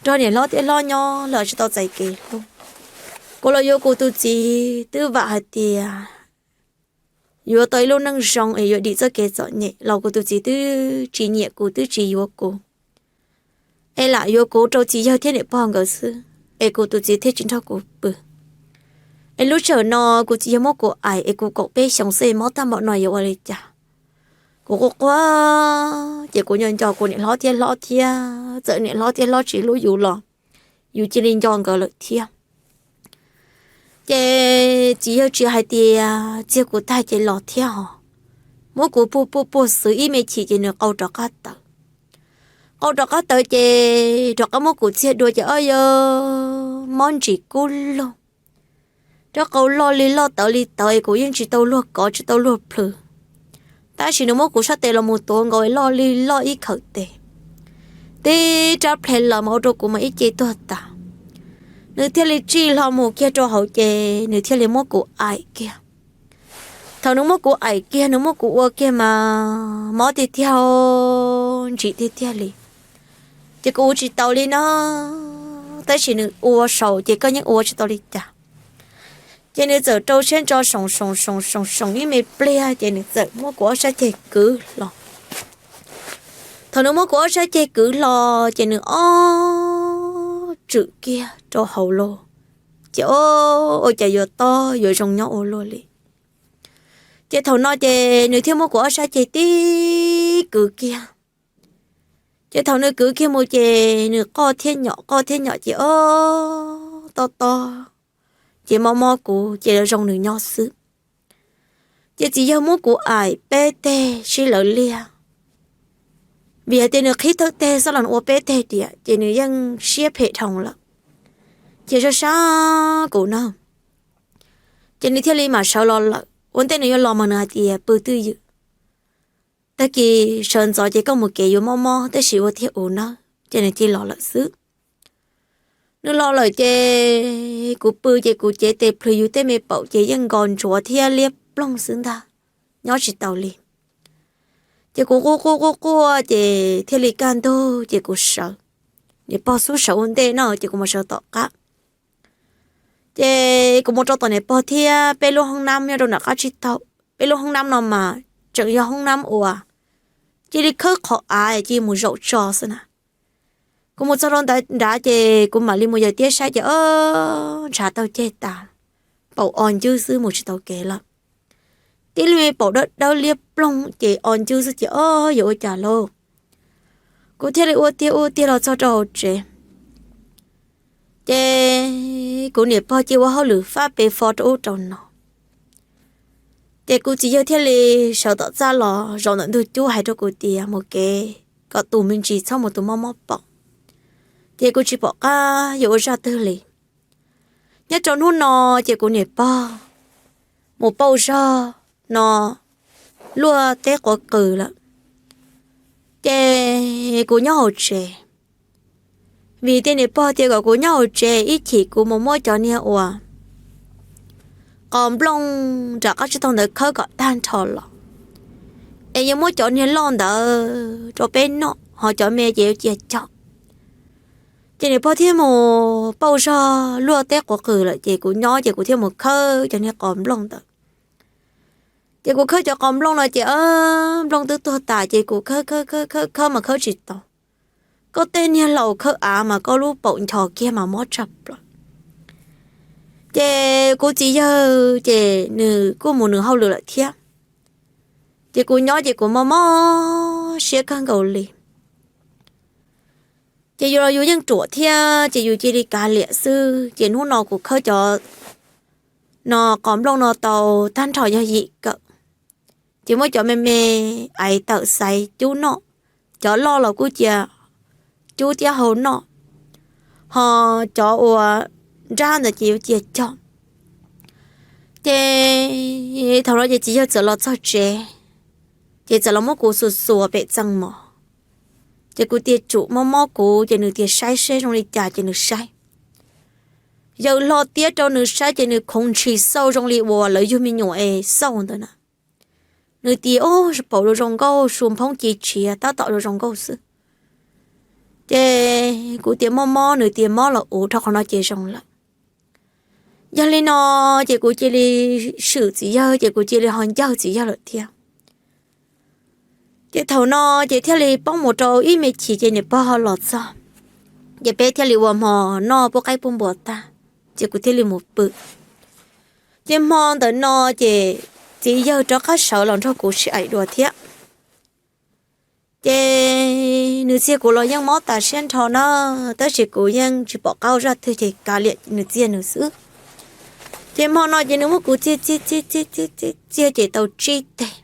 nrog niam hlob thiab hlob nyob los tsis tau txais kev hlub. Kuv los yuav kuv tus txiv twb vam hais tias yuav tau ib lub neej zoo es yuav dim txoj kev txom nyem los kuv tus txiv twb tsis nyiam kuv twb tsis yuav kuv, es lam yuav kuv rau txiv yawg thiab niam pog nkawd xwb, es kuv tus txiv thiaj tsis nrog kuv pw. Es lub sij hawm no kuv txiv yawg muab kuv aim es kuv kaum peb xyoos xwb es mob tag npaum no yuav ua li cas? Kuv quaj quaj ces kuv nco nco kuv niam hlob thiab hlob thiab, txawm niam hlob thiab hlob tsis hlub yus los yus cia li nco nkawd lawm thiab. Ces txiv yawg tsis hais tias txiag kuv tag ces los thiab ho, muab kuv puag puag puag xwb ib me chim ces nws qau rov qab tawm. Qau rov qab tawm ces rov qab muab kuv txiag dua ces ob yawg mob ntsis kub lug. Rab qau loj li loj tawv li tawv es kuv yeej tsis tau luag kov tsis tau luag plhws. Tab sis nws muab kuv sab tes los mus tuav nkaus loj li loj ib khawm tes, tib rab plhe lawm mas ua rau kuv mas ib ce tuag tas. Nws thiaj li tsij hlo mus kiag rau hauv ces nws thiaj li muab kuv aim kiag. Thaum nws muab kuv aim kiag nws muab kuv ua kiag mas mob tiag tiag, ntsim tiag tiag li. Ces kuv ua tsis taus li no, tab sis nws ua saum ces koj yeej ua tsis tau li cas. Ces nws txawm rau siab ntso soom soom soom soom soom ib me pliag ces nws txawm muab kuv ob sab ceg kwv hlo. Thaum nws muab kuv ob sab ceg kwv hlo ces nws ob tswm kiag rau hauv los, ces ua cas yuav tob yuav zoo nyob ua luaj li. Ces thaum no ces nws thiaj muab kuv ob sab ceg tib kwv kiag. Ces thaum nws kwv kiag mus ces nws qoj thiab nyom qoj thiab nyom ces ob tob tob, ces mob mob kuv ces zoo nws nyob xwb. Ces txiv yawg muab kuv aim peb teg sib lawv liag, vim hais tias nws qhib thawj teg xwb los nws ua peb teg tiam ces nws yeej siab phem dhau lawm, ces sab sab kuv na. Ces nws thiaj li mam sawv los lawm, ua ntej nws yuav los mas nws hais tias pw twj ywm, tag kis sawv ntxov ces koj mus kev yuav mob mob tab sis ua tiag ua nawb, ces nws cia li los lawm xwb. Nws los lawm ces kuv pw ces kuv cev tes plhws yus tej me paum ces yeej nkos ntsuav thiab liab ploog xwb ntag, nyob tsis taus li. Ces kuv quaj quaj quaj quaj ces thiaj li kaj ntug ces kuv sawv. Niam pog xub sawv ua ntej no ces kuv mus sawv tom qab. Ces kuv mus rau tom niam pog thiab peb lub hoob nab nyob rau nram qab tsib taug. Peb lub hoob nab no mas tseem yog hoob nab uas cia li khawb qhov av cia li mus zaum tso xwb na. Kuv mus txog rau ntawd nrad ces kuv mam li mus yawm tiab saib ces ob ntshav tau ceg tas, paum o ncwb xwb mus tsis tau kev lawm. Tib lub me paum dawb dawb liab ploog ces o ncwb xwb ces ob yuav ua cas lauj. Kuv thiaj li ua tiag ua tiag los txog rau hauv tsev. Ces kuv niam pog cia ua hauj lwm fab pes fo rau ub rau no. Ces kuv txiv yawg thiaj li sawv tom txaj los zaum ntawm ntug cub hais rau kuv tias mus kev kom tus me ntsis txhob mus tus mob mob paum. Ces kuv tsis pom qab yuav ua zaj twg li. Nyob rau hnub no ces kuv niam pog mus pauj zog no luaj teb quav qws lawm. Ces kuv nyob hauv tsev, vim tias niam pog tias kom kuv nyob hauv tsev ib chim kuv mus muab cov niag uas qos nplooj nram qab tsib taug ntawd khawb kom tag nrho los, es yuav muab cov niag loj ntawd rau peb noj ho cov me ces yuav cia cog. Ces niam pog thiaj mus pauj zog luaj teb quav qws lawm ces kuv nyob ces kuv thiaj mus khawb cov niag qos nplooj ntawd. Ces kuv khawb cov qos nplooj no ces nplooj twb tuag tas ces kuv khawb khawb khawb khawb khawb mas khawb tsis tau. Koj tej niag laus khawb av mas koj lub paum nchos kiag mas mob tshaj plaws. Ces kuv txiv yawg ces nws kuj mus nws hauj lwm lawm thiab. Ces kuv nyob ces kuv mob mob siab kawg nkaus li. Ces yus los yus yeej ruam thiab ces yus cia li kav liam xwb ces hnub no kuv khawb cov no qos nplooj no tau tag nrho yog yim kawm. Ces muab cov me me aiv tawm xaiv cub noj, cov loj los kuj cia cub thiab hau noj, ho cov uas nrab ntawd ces yuav cia cog. Ces thaum no ces txiv yawg txawm los txog tsev, ces txawm los muab kuv xuas xuas pem txee mos. Ces kuv tias tsum mob mob kuv, ces nws tias saib seb zoo li cas ces nws saib. Yawm hlo tiab rau nws saib ces nws khoov ntshis xauj zoo li uas lawv yug me nyuam es xauj ntawd na. Nws tias o, paum zoo zoo nkauj, su nphoob ci tshiav tab tom zoo zoo nkauj xwb. Ces kuv tias mob mob, nws tias mob los ua rau qhov no ces zoo lawm. Yog li no ces kuv cia li swm txiv yawg, ces kuv cia li ho ncawg txiv yawg lawm thiab. Ces thaum no ces thiaj li poob mus rau ib me chim ces niam pog los txog, ces peb thiaj li ua hmo noj pub qaib pub npua tag, ces kuv thiaj li mus pw. Ces hmo ntawm no ces txiv yawg rov qab sawv los nrog kuv sib aim dua thiab. Ces nws txiag kuv los yeej mob tas siab nrho na, tab sis kuv yeej tsis pom qab ua zaj twg ces kav liam nws txiag nws xwb. Ces hmo no ces nws muab kuv txiag txiag txiag txiag txiag txiag ces tau tsib teg.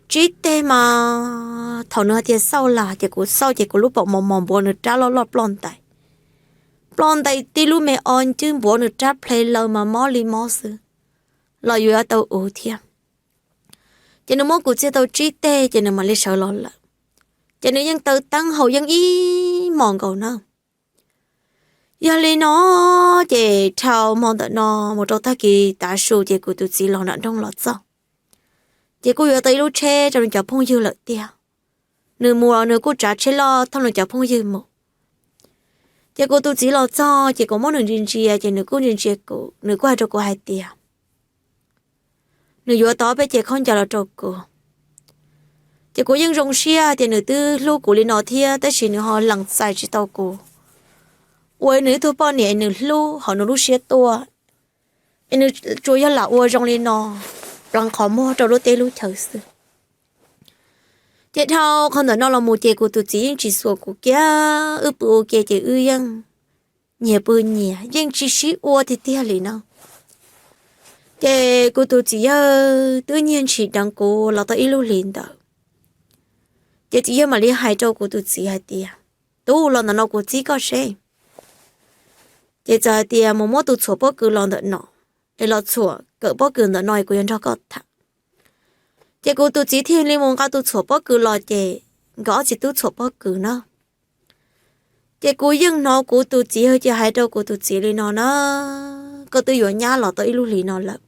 Tsib teg mas thaum nws hais tias xauj las ces kuv xauj ces kuv lub paum mos mos npuav nws rab loj loj ploj ntais. Ploj ntais tib lub me o ncwb npuav nws rab ple laws mas mob li mob xwb, los yuav tau uv thiab. Ces nws muab kuv txiag tau tsib teg ces nws mam li sawv los lawm. Ces nws yeej taw teeb haus yeeb ib hmos nkaus na. Yog li no ces dhau hmo ntawm no mus rau tag kis tav su ces kuv tus txiv los nram nroog los txog. Ces kuj yuav tau ib lub tsheb rau nws cov phooj ywg lawm tiag. Nws mus los nws kuj tsav tsheb loj thauj nws cov phooj ywg mus. Ces kuv tus txiv los txog ces kuv muab nws ntsia ntsia ces nws kuj ntsia ntsia kuv, nws kuj hais rau kuv hais tias nws yuav tau peb ces khaub ncaws los rau kuv. Ces kuv yeej zoo siab tias nws twb hlub kuv li no thiab tab sis nws ho lees txais tsis tau kuv ua nws ib tug poj niam es nws hlub hauv nws lub siab tuaj, es nws tsuas yog lam ua zoo li no, pleev qhov muag rau lub teb lub chaw xwb. Ces dhau qhov ntawm no los mus ces kuv tus txiv yeej tsis xuas kuv kiag, wb pw ua ke ces wb yeej nyias pw nyias yeej tsis sib ua tiag tiag li no. Ces kuv tus txiv yawg twb nyiag ntshis deev kuv los tau ib lub hlis ntawd. Ces txiv yawg mam li hais rau kuv tus txiv hais tias, tub, los ntawm no kuv txib koj seb. Ces txawm hais tias mus muab tus txhuam pob kws los ntawm no, es los txhuam kawm pob kws ntawm no es kuv yuav nrog koj tham. Ces kuv tus txiv thiaj li mus nqa tus txhuam pob kws los ces nkawd ob txiv tub txhuam pob kws na. Ces kuv yeej hnov kuv tus txiv yawg ces hais rau kuv tus txiv li no na, koj twb yuav nyab los tau ib lub hlis no lawm,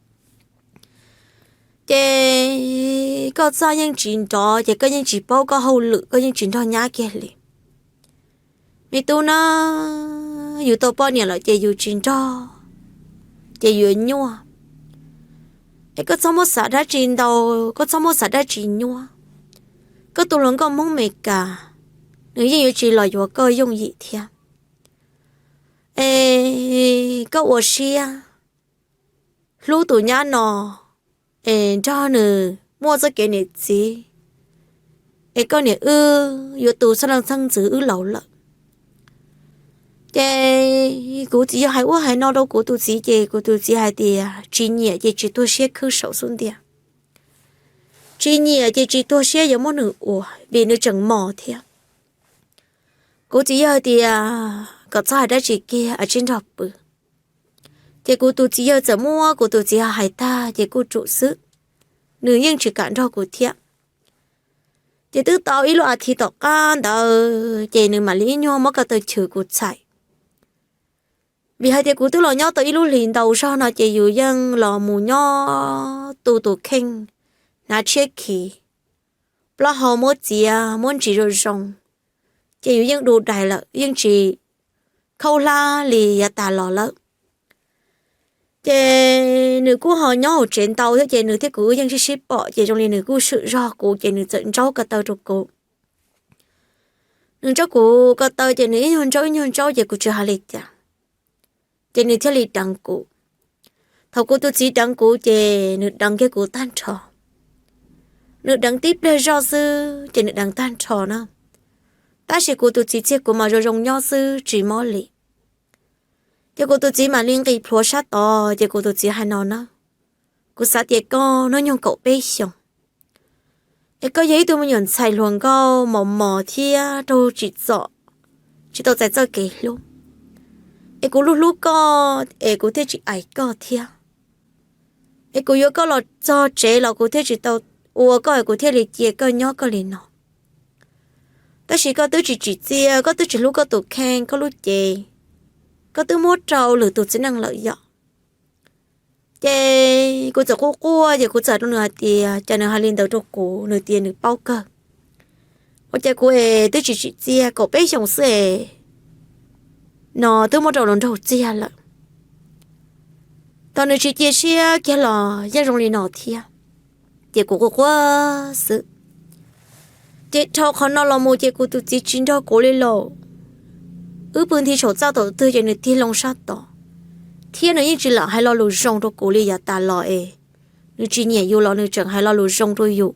ces koj txaj yeej tsis nrov ces koj yeej tsis paub koj hauj lwm, koj yeej tsis nrog nyab kiag li. Me tub na, yus tau poj niam lawm ces yus tsis nrog ces yus yuav nyuaj. Es koj txhob muab xav dab tsi ntau, koj txhob muab xav dab tsi nyuaj. Koj tus hluas nkauj Hmoob Meskas, nws yeej yuav tsis los yuav koj yooj yim thiab. Es koj ua siab hlub tus nyab no, es nrog nws muaj txoj kev niam txiv, es koj niam wb yuav tu txhaj leej txheej ntxwv wb laus lawm. Ces kuv txiv yawg hais ua hais no rau kuv tus txiv ces kuv tus txiv hais tias tsis nyiam ces tsis tuag siab khwb saum xub ntiag. Tsis nyiam ces tsis tuag siab yuav muab nws ua vim nws tseem mos thiab. Kuv txiv yawg tias kom txhob hais dab tsi kiag, ua tib nrog pw. Ces kuv tus txiv yawg txawm muab kuv tus txiv hais tag ces kuj tsum xwb, nws yeej tsis kam nrog kuv thiab. Ces twb tau ib lub as thiv tom qab ntawd ces nws mam li ib nyuag muab ko taw chwv kuv txhais. Vim hais tias kuv twb los nyob tau ib lub hlis ntau zog no ces yus yeej los mus nyob tu tus kheej, hnav tshiab khiv, plaub hau muab txiav muab ntsis zoo zoo, ces yus yeej du dais lawm, yeej tsis khaub hlab li yav tas los lawm. Ces nws kuj ho nyob hauv tsev ntau thiab ces nws thiab kuv wb yeej sib sib pom ces zoo li nws kuj swm zog kuv ces nws txawm ntsaub ko taw rau kuv. Nws ntsaub kuv ko taw ces nws ib nyuag ntsaub ib nyuag ntsaub ces kuv tsis hais li cas. Ces nws thiaj li deev kuv. Thaum kuv tus txiv deev kuv ces nws deev kiag kuv tag nrho. Nws deev tib pliag zoj xwb ces nws deev tag nrho na. Tab sis kuv tus txiv txiag kuv mas zoo zoo nyob xwb tsis mob li. Ces kuv tus txiv mam li nqis plhuav sab tod ces kuv tus txiv hais no na, kuv xav tias koj hnub nyoog kaum peb xyoos, es koj yog ib tug me nyuam ntxhais hluas nkauj mos mos thiab raug tsim txom, tsis tau txais txoj kev hlub. Es kuv hlub hlub koj es kuv thiaj tsis aim koj thiab. Es kuv yuav koj los txog tsev los kuv thiaj tsis tau ua koj es kuv thiaj li cia koj nyob koj li no. Tab sis koj twb tsis tsim txiaj, koj twb tsis hlub koj tus kheej, koj lub cev koj twb muab rau lwm tus txiv neej lawm yom. Ces kuv txawm quaj quaj ces kuv txawm hais rau nws hais tias, cas nws hais li ntawd rau kuv, nws tias nws paub kawg. Ua cas kuv es twb tsis tsim txiaj, kaum peb xyoos xwb es no twb muab rau hluas nraug txiag lawm. Thaum nws tsis cia siab kiag los yeej zoo li no thiab, ces kuv quaj quaj xwb. Ces dhau qhov no los mus ces kuv tus txiv tsis nrog kuv li lawm. Wb pw nthi saum txaj thaum twg ces nws tig loo sab tod, thiab nws yeej tsis lam hais lo lus zoo rau kuv li yav tas los es. Nws tsis nyiam yus los nws tseem hais lo lus zoo rau yus.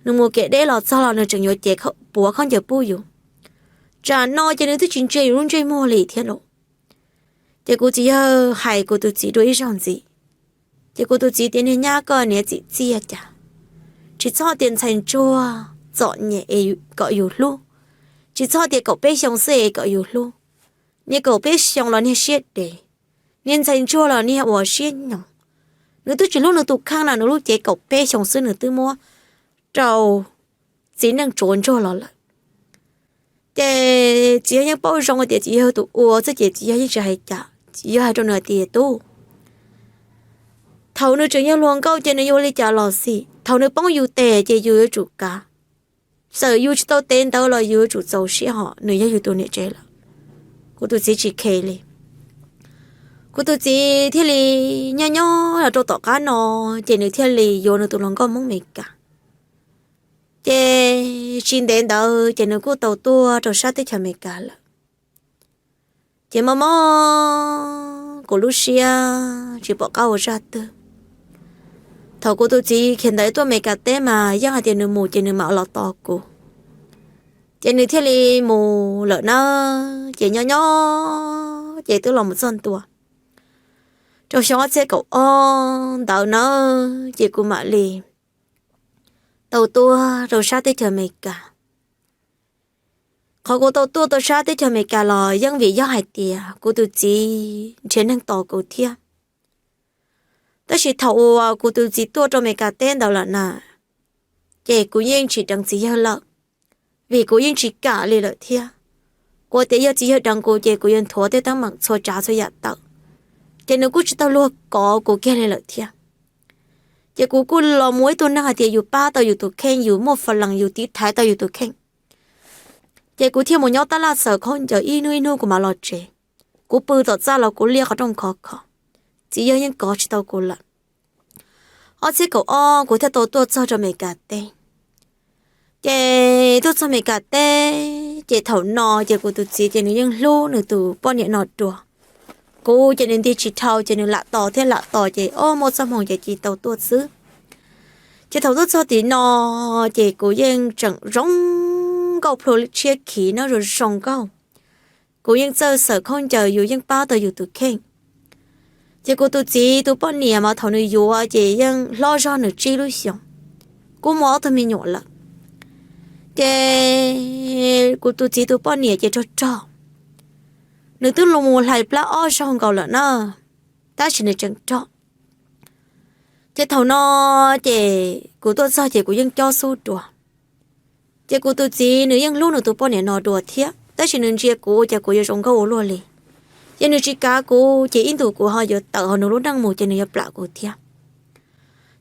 Nws mus kev deb los txog los nws tseem yuav cev puav khaub ncaws pub yus. Tsam no ces nws twb tsis ntsia yus lub ntsej muag li thiab lauj. Ces kuv txiv yawg hais kuv tus txiv dua ib zaug ntxiv. Ces kuv tus txiv tias, niag nyab, koj niam txim txiaj cas, tsis txhob tias ntxhais ntsuag txom nyem kom yus hlub, tsis txhob tias kaum peb xyoo xwb es kom yus hlub. Niag kaum peb xyoo los niag siab dev, niag ntxhais ntsuag los niag uas siab nyoos. Nws twb tsis hlub nws tus kheej na, nws lub cev kaum peb xyoo xwb nws twb muab rau txiv neej tsuav ntsuag los lawm. Ces txiv yawg yeej paub zoo tias txiv yawg tus ua xwb ces txiv yawg yeej tsis hais cas, txiv yawg hais rau nws hais tias, tub, thaum nws tseem yog hluas nkauj ces nws yuav ua li cas los xij, thaum nws poob yus tes ces yus yuav tsum kav. Txawm yus tsis tau tev ntawd los yus yuav tsum txaus siab hos nws yog yus tus niam tsev lawm. Kuv tus txiv tsis khe li. Kuv tus txiv thiaj li nyob nyob los rau tom qab no, ces nws thiaj li yuav nws tus hluas nkauj Hmoob Amelikas. Ces tsis ntev ntawd ces nws kuj tau tuaj rau sab teb chaws Amelikas lawm. Ces mob mob kuv lub siab tsis pom qab ua zaj twg. Thaum kuv tus txiv khiav ntawd tuaj Amelikas teb mas yeej hais tias nws mus ces nws mam los tos kuv. Ces nws thiaj li mus lawm na, ces nyob nyob ces twb los mus txog ntua rau xyoo ob txhiab kaum ob ntawd na, ces kuv mam li tau tuaj rau sab teb chaws Amelikas. Qhov kuv tau tuaj tau sab teb chaws Amelikas los yeej vim yog hais tias kuv tus txiv nrhiav neeg tos kuv thiab. Tab sis thaum uas kuv tus txiv tuaj rau Amelikas teb ntawd lawm na, ces kuv yeej tsis deev txiv yawg lawm, vim kuv yeej tsis kam li lawm thiab. Kuv tias yog txiv yawg deev kuv ces kuv yuav nthuav tej teeb meem txhua tsav txhua yam tawm, ces nws kuj tsis tau luag kov kuv kiag li lawm thiab. Ces kuv kuj los mus ib tug neeg hais tias yus pab tau yus tus kheej, yus muaj fa lees yus tiv thaiv tau yus tus kheej. Ces kuv thiaj mus nyob tab laj xaws khaub ncaws ib hnub ib hnub kuv mam los tsev. Kuv pw tom txaj los kuv liab qhov rooj khov kho, txiv yawg yeej kov tsis tau kuv lawm. Ob txhiab kaum ob kuv thiaj tau tuaj txog rau Amelikas teb. Ces tuaj txog Amelikas teb ces thaum no ces kuv tus txiv ces nws yeej hlub nws tus poj niam no dua. Kuv ces nws nti tsis dhau ces nws lam tos thiab lam tos ces ob muaj txoj hmoo ces cia tau tuaj xwb. Ces thaum tuaj txog tim no ces kuv yeej tseem zoo nkauj plhu tshiab khiv no zoo zoo nkauj. Kuv yeej txawj xaws khaub ncaws, yus yeej pab tau yus tus kheej. Ces kuv tus txiv tus poj niam mas thaum nws yuav ces yeej hlob zog nws tsib lub xyoos, kuj muaj ob tug me nyuam lawm. Ces kuv tus txiv tus poj niam ces rog rog, nws twb los mus hlais plab ob zaug nkaus lawm na, tab sis nws tseem rog. Ces thaum no ces kuv tuaj txog ces kuv yeej cob xub dua. Ces kuv tus txiv nws yeej hlub nws tus poj niam no dua thiab, tab sis nws ntsia kuv ces kuv yuav zoo nkauj ua luaj li. Ces nws tsis kav kuv ces ib ntus kuv ho yuav tawm hauv nws lub neej mus ces nws yuav plam kuv thiab.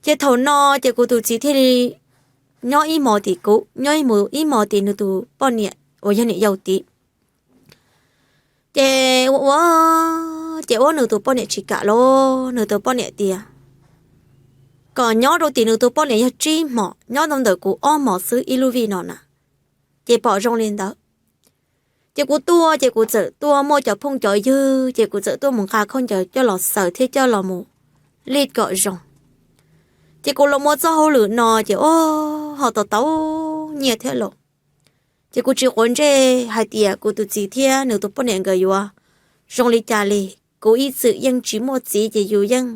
Ces thaum no ces kuv tus txiv thiaj li nyob ib hmos tim kuv, nyob ib hmos tim nws tus poj niam uas yog niam yau tid. Ces ua ua, ces ua nws tus poj niam tsis kam los, nws tus poj niam tias kom nyob rau tim nws tus poj niam yog tsib hmos, nyob ntawm kuv ob hmos xwb ib lub vij no na, ces pom zoo li ntawd. Ces kuv tuaj ces kuv txawm tuaj muaj cov phooj cov ywg ces kuv txawm tuaj mus nqa khaub ncaws coj los xaws thiab coj los mus lij kom zoo. Ces kuv los muaj txoj hauj lwm no ces o, ho tau tau nyiaj thiab los. Ces kuv tsis quav ntsej hais tias kuv tus txiv thiab nws tus poj niam nkawd yuav zoo li cas li. Kuv ib txwm yeej tsis muaj txiv ces yus yeej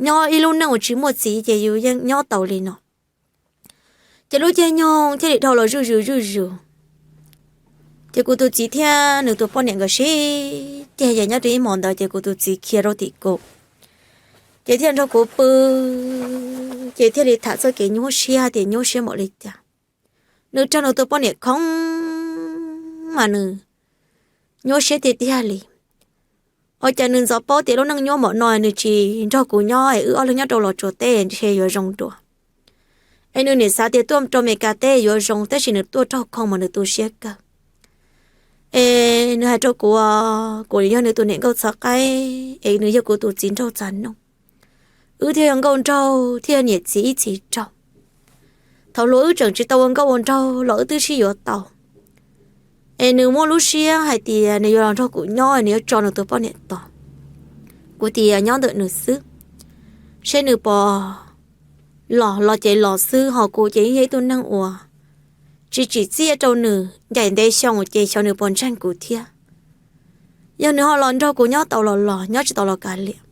nyob ib lub neej uas tsis muaj txiv ces yus yeej nyob tau li no. Ces lub caij nyoog thiaj li dhau los zuj zus zuj zus. Ces kuv tus txiv thiab nws tus poj niam nkawd sib ceg, ces nyob rau ib hmos ntawd ces kuv tus txiv khiav rau tim kuv, ces thiaj nrog kuv pw, ces thiaj li tham txoj kev nyuaj siab tias nyuaj siab npaum li cas. Nws raug nws tus poj niam khoob mas nws nyuaj siab tiag tiag li. Ua cas nws ntxov paub tias lub neej nyuaj npaum no nws tsis nrog kuv nyob es wb ob leeg nyob rau Los Tsuas teb ntshe yuav zoo dua. Es nws niam xav tias tuaj rau Amelikas teb yuav zoo, tab sis nws tuaj raug khoo mas nws tu siab kawg. Es nws hais rau kuv, kuv yog nws tus niam nkauj txhav qaib es nws yog kuv tus txiv nraug txav nuj. Wb thiaj yog nkauj nraug thiaj yog niam txiv ib txhis raug. Thaum hluas wb tseem tsis tau ua nkauj ua nraug los wb twb sib yuav tau. Es nws muaj lub siab hais tias nws yuav los nrog kuv nyob, nws yuav tso nws tus poj niam tos. Kuv tias nyob ntawm nws xwb, seb nws puas los, los ces los xwb, ho kuv ces yeej yog ib tug neeg uas tsis tsim txiaj rau nws, ncaim ntev xyoo ces xyov nws puas ntseeg kuv thiab. Yog nws ho los nrog kuv nyob tau los los, nyob tsis tau los kav liam.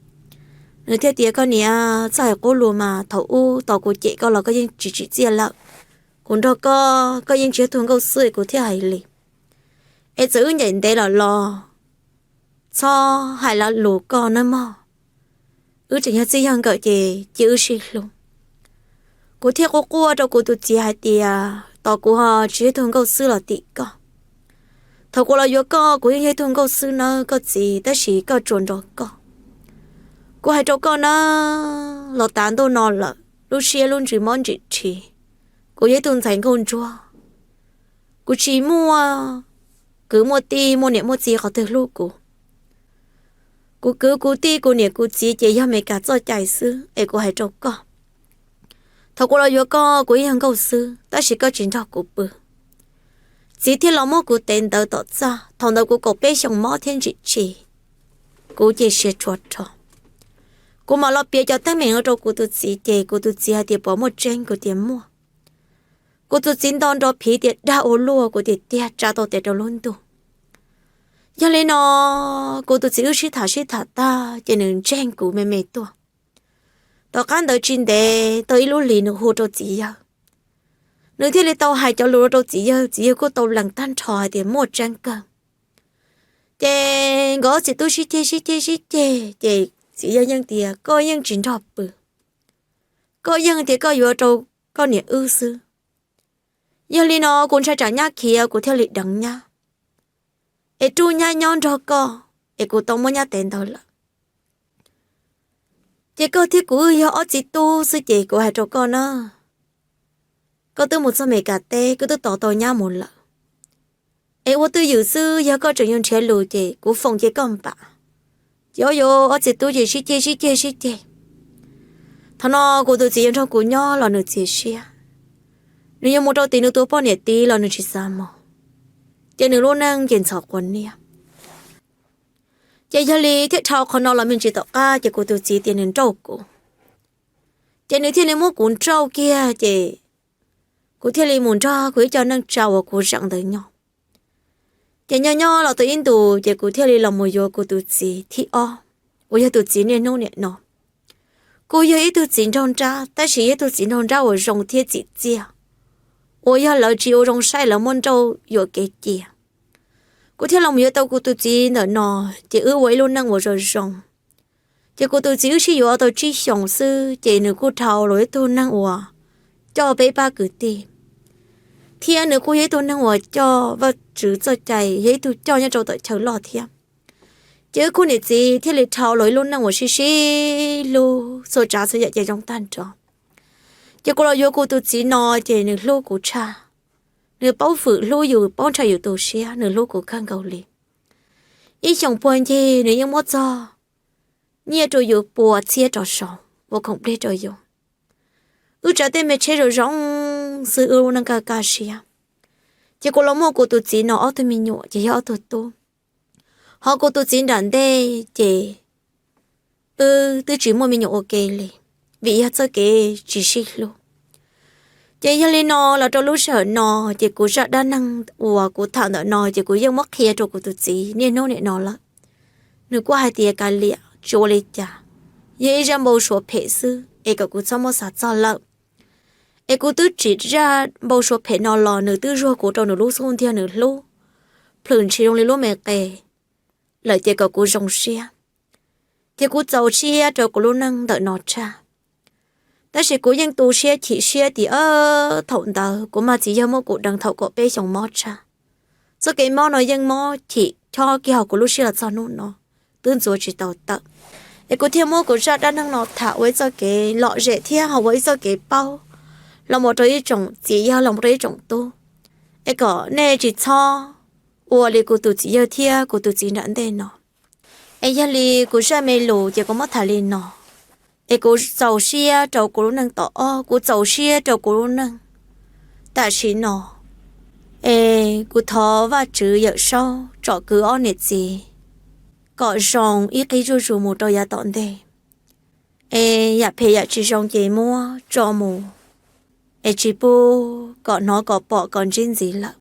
Nws thiaj tias, koj niam, txhob hais qub lus mas, thaum ub tos kuv cem koj los koj yeej tsis tsim txiaj lawm. Kuv nrog koj, koj yeej tsis yog tug nkauj xwb es kuv thiaj hais li. Es txawm wb ncaim ntev los los, txhob hais lag lus koj nawb mog. Wb tseem yog txij yog nkawm ces cia wb sib hlub. Kuv thiaj quaj quaj rau kuv tus txiv hais tias tos kuv ho tsis yog tug nkauj xwb los tim koj. Thaum kuv los yuav koj kuv yeej yog tug nkauj xwb nawb koj txiv, tab sis koj tsuas nrog koj. Kuv hais rau koj nawb, los tav ntuj no lawm, lub siab lub ntsws mob ntsim rhi. Kuv yog ib tug ntxhais nkauj ntsuag, kuv tsis muaj kwv muaj tij muaj niam muaj txiv qhov twg hlub kuv. Kuv kwv kuv tij kuv niam kuv txiv ces yog Amelikas txoj cai xwb es kuv hais rau koj, thaum kuv los yuav koj kuv yeej yog nkauj xwb tab sis koj tsis nrog kuv pw. Txiv thiaj los muab kuv tev ntawv tom txaj, thaum ntawd kuv kaum peb xyoos mob thiab ntsim rhi, kuv ces siav tshua rho. Kuv mam los piav cov teeb meem no rau kuv tus txiv ces kuv tus txiv hais tias puas muaj tseeb, kuv tias muaj. Kuv tus txiv nto nrov phiv tias dag ua luaj, kuv tias tiag, tsa tau tes rau lub ntuj. Yog li no kuv tus txiv wb sib tham sib tham tag ces nws ntseeg kuv me me tuaj. Tom qab ntawd tsis ntev tau ib lub hlis nws hu rau txiv yawg, nws thiaj li tau hais cov lus rau txiv yawg, txiv yawg kuj tau lees tag nrho hais tias muaj tseeb kawg. Ces nkawd ob txiv tub sib ceg sib ceg sib ceg ces txiv yawg yeej tias koj yeej tsis nrog pw, koj yeej tias koj yuav rau koj niam wb xwb. Yog li no kuv ntshai tsam nyab khiav kuv thiaj li deev nyab, es rub nyab nyob nrog koj, es kuv tau muab nyab tev ntawd lawm. Ces koj thiab kuv wb yog ob txiv tub xwb ces kuv hais rau koj na, koj twb mus txog Amelikas teb koj twb tos tau nyab mus lawm, es ua twj ywm xwb, yog koj tseem yuav nrhiav lus ces kuv foom ces koj npam. Ces ob yuav ob txiv tub ces sib ceg sib ceg sib ceg. Thaum no kuv tus txiv yuav nrog kuv nyob los nws txias siab, nws yuav mus rau tim nws tus poj niam tid los nws tsis xav mus, ces nws lub neej ces ntxhov quav niab. Ces yog li thiaj dhau qhov no los me ntsis tom qab ces kuv tus txiv tias nws nrauj kuv, ces nws thiaj li muab kuv nrauj kiag ces kuv thiaj li mus nrog kuv ib co neej tsa uas kuv zeem ntawd nyob. Ces nyob nyob los tau ib ntus ces kuv thiaj li los mus yuav kuv tus txiv thib ob, uas yog tus txiv niaj hnub niam no. Kuj yog ib tug txiv nraug nrab tab sis yog ib tug txiv nraug nrab uas zoo thiab txim txiaj, uas yog lawv tsis ua zoo saib lawv muab nrauj yuam kev cia. Kuv thiaj los mus yuav tau kuv tus txiv ntawm no, ces wb ua ib lub neej uas zoo zoo. Ces kuv tus txiv wb sib yuav tau tsib xyoos xwb ces nws kuj dhau los ib tug neeg uas coj peb pab kwv tij, thiab nws kuj yog ib tug neeg uas coj Vajtswv txoj cai, yog ib tug coj nyob rau tom chaw loj thiab. Ces wb khub niam txiv thiaj li dhau los ib lub neej uas sib sib hlub txhua tsav txhua yam ces zoo tag nrho. Ces kuv los yuav kuv tus txiv no, ces nws hlub kuv tshaj, nws paub fwm hlub yus, paub ntshaw yus tu siab, nws hlub kuv kawg nkaus li. Ib xyoos puag ncig nws yeej muab txog nyiaj rau yus pua txhiab rov saud ua khoom plig rau yus. Wb tsav tej me tsheb zoo zoo xwb, wb lub neej kaj kaj siab. Ces kuv los muaj kuv tus txiv no ob tug me nyuam ces yog ob tug tub, ho kuv tus txiv nram ntej ces wb twb tsis muaj me nyuam ua ke li, vim yog txoj kev tsis sib hlub. Ces yog li no los rau lub sij hawm no ces kuv zaj dab neeg uas kuv tham ntawm no ces kuv yeej muab qhia rau kuv tus txiv niaj hnub niam no lawm. Nws kuj hais tias kav liam tsis ua li cas, yog ib zaj npau suav phem xwb es kom kuv txhob muab xav txog lawm. Es kuv twb tsim zaj npau suav phem no los nws twb zuag kuv rau nws lub xub ntiag nws hlub, plhws ntshis zoo li lub me qe lawm ces kom kuv zoo siab. Ces kuv txaus siab rau kuv lub neej ntawm no tshaj. Tab sis kuv yeej tu siab chim siab tias thaum ntawd kuv mas txiv yawg muab kuv deev thaum kaum peb xyoos mob tshaj. Txoj kev mob no yeej mob chim chob kiag hauv kuv lub siab los txog hnub no, twb ntxuav tsis tau tawm. Es kuv thiaj muab kuv zaj dab neeg no tham ua ib txoj kev lom zem thiab ho ua ib txoj kev paub los mus rau ib tsoom txiv yawg los mus rau ib tsoom tub, es kom nej tsis txhob ua li kuv tus txiv yawg thiab kuv tus txiv nram ntej no. Es yog li kuv zaj me lus ces kuv muab tham li no. Es kuv txaus siab rau kuv lub neej tom ob, kuv txaus siab rau kuv lub neej tam sim no. Es kuv thov Vajtswv Yawm Saub tsom kwm ob niam txiv kom zoo ib qib zuj zus mus rau yav tom ntej. Es yam phem yam tsis zoo ces muab tso mus, es tsis pub kom hnov kom pom kom ntsib ntxiv lawm.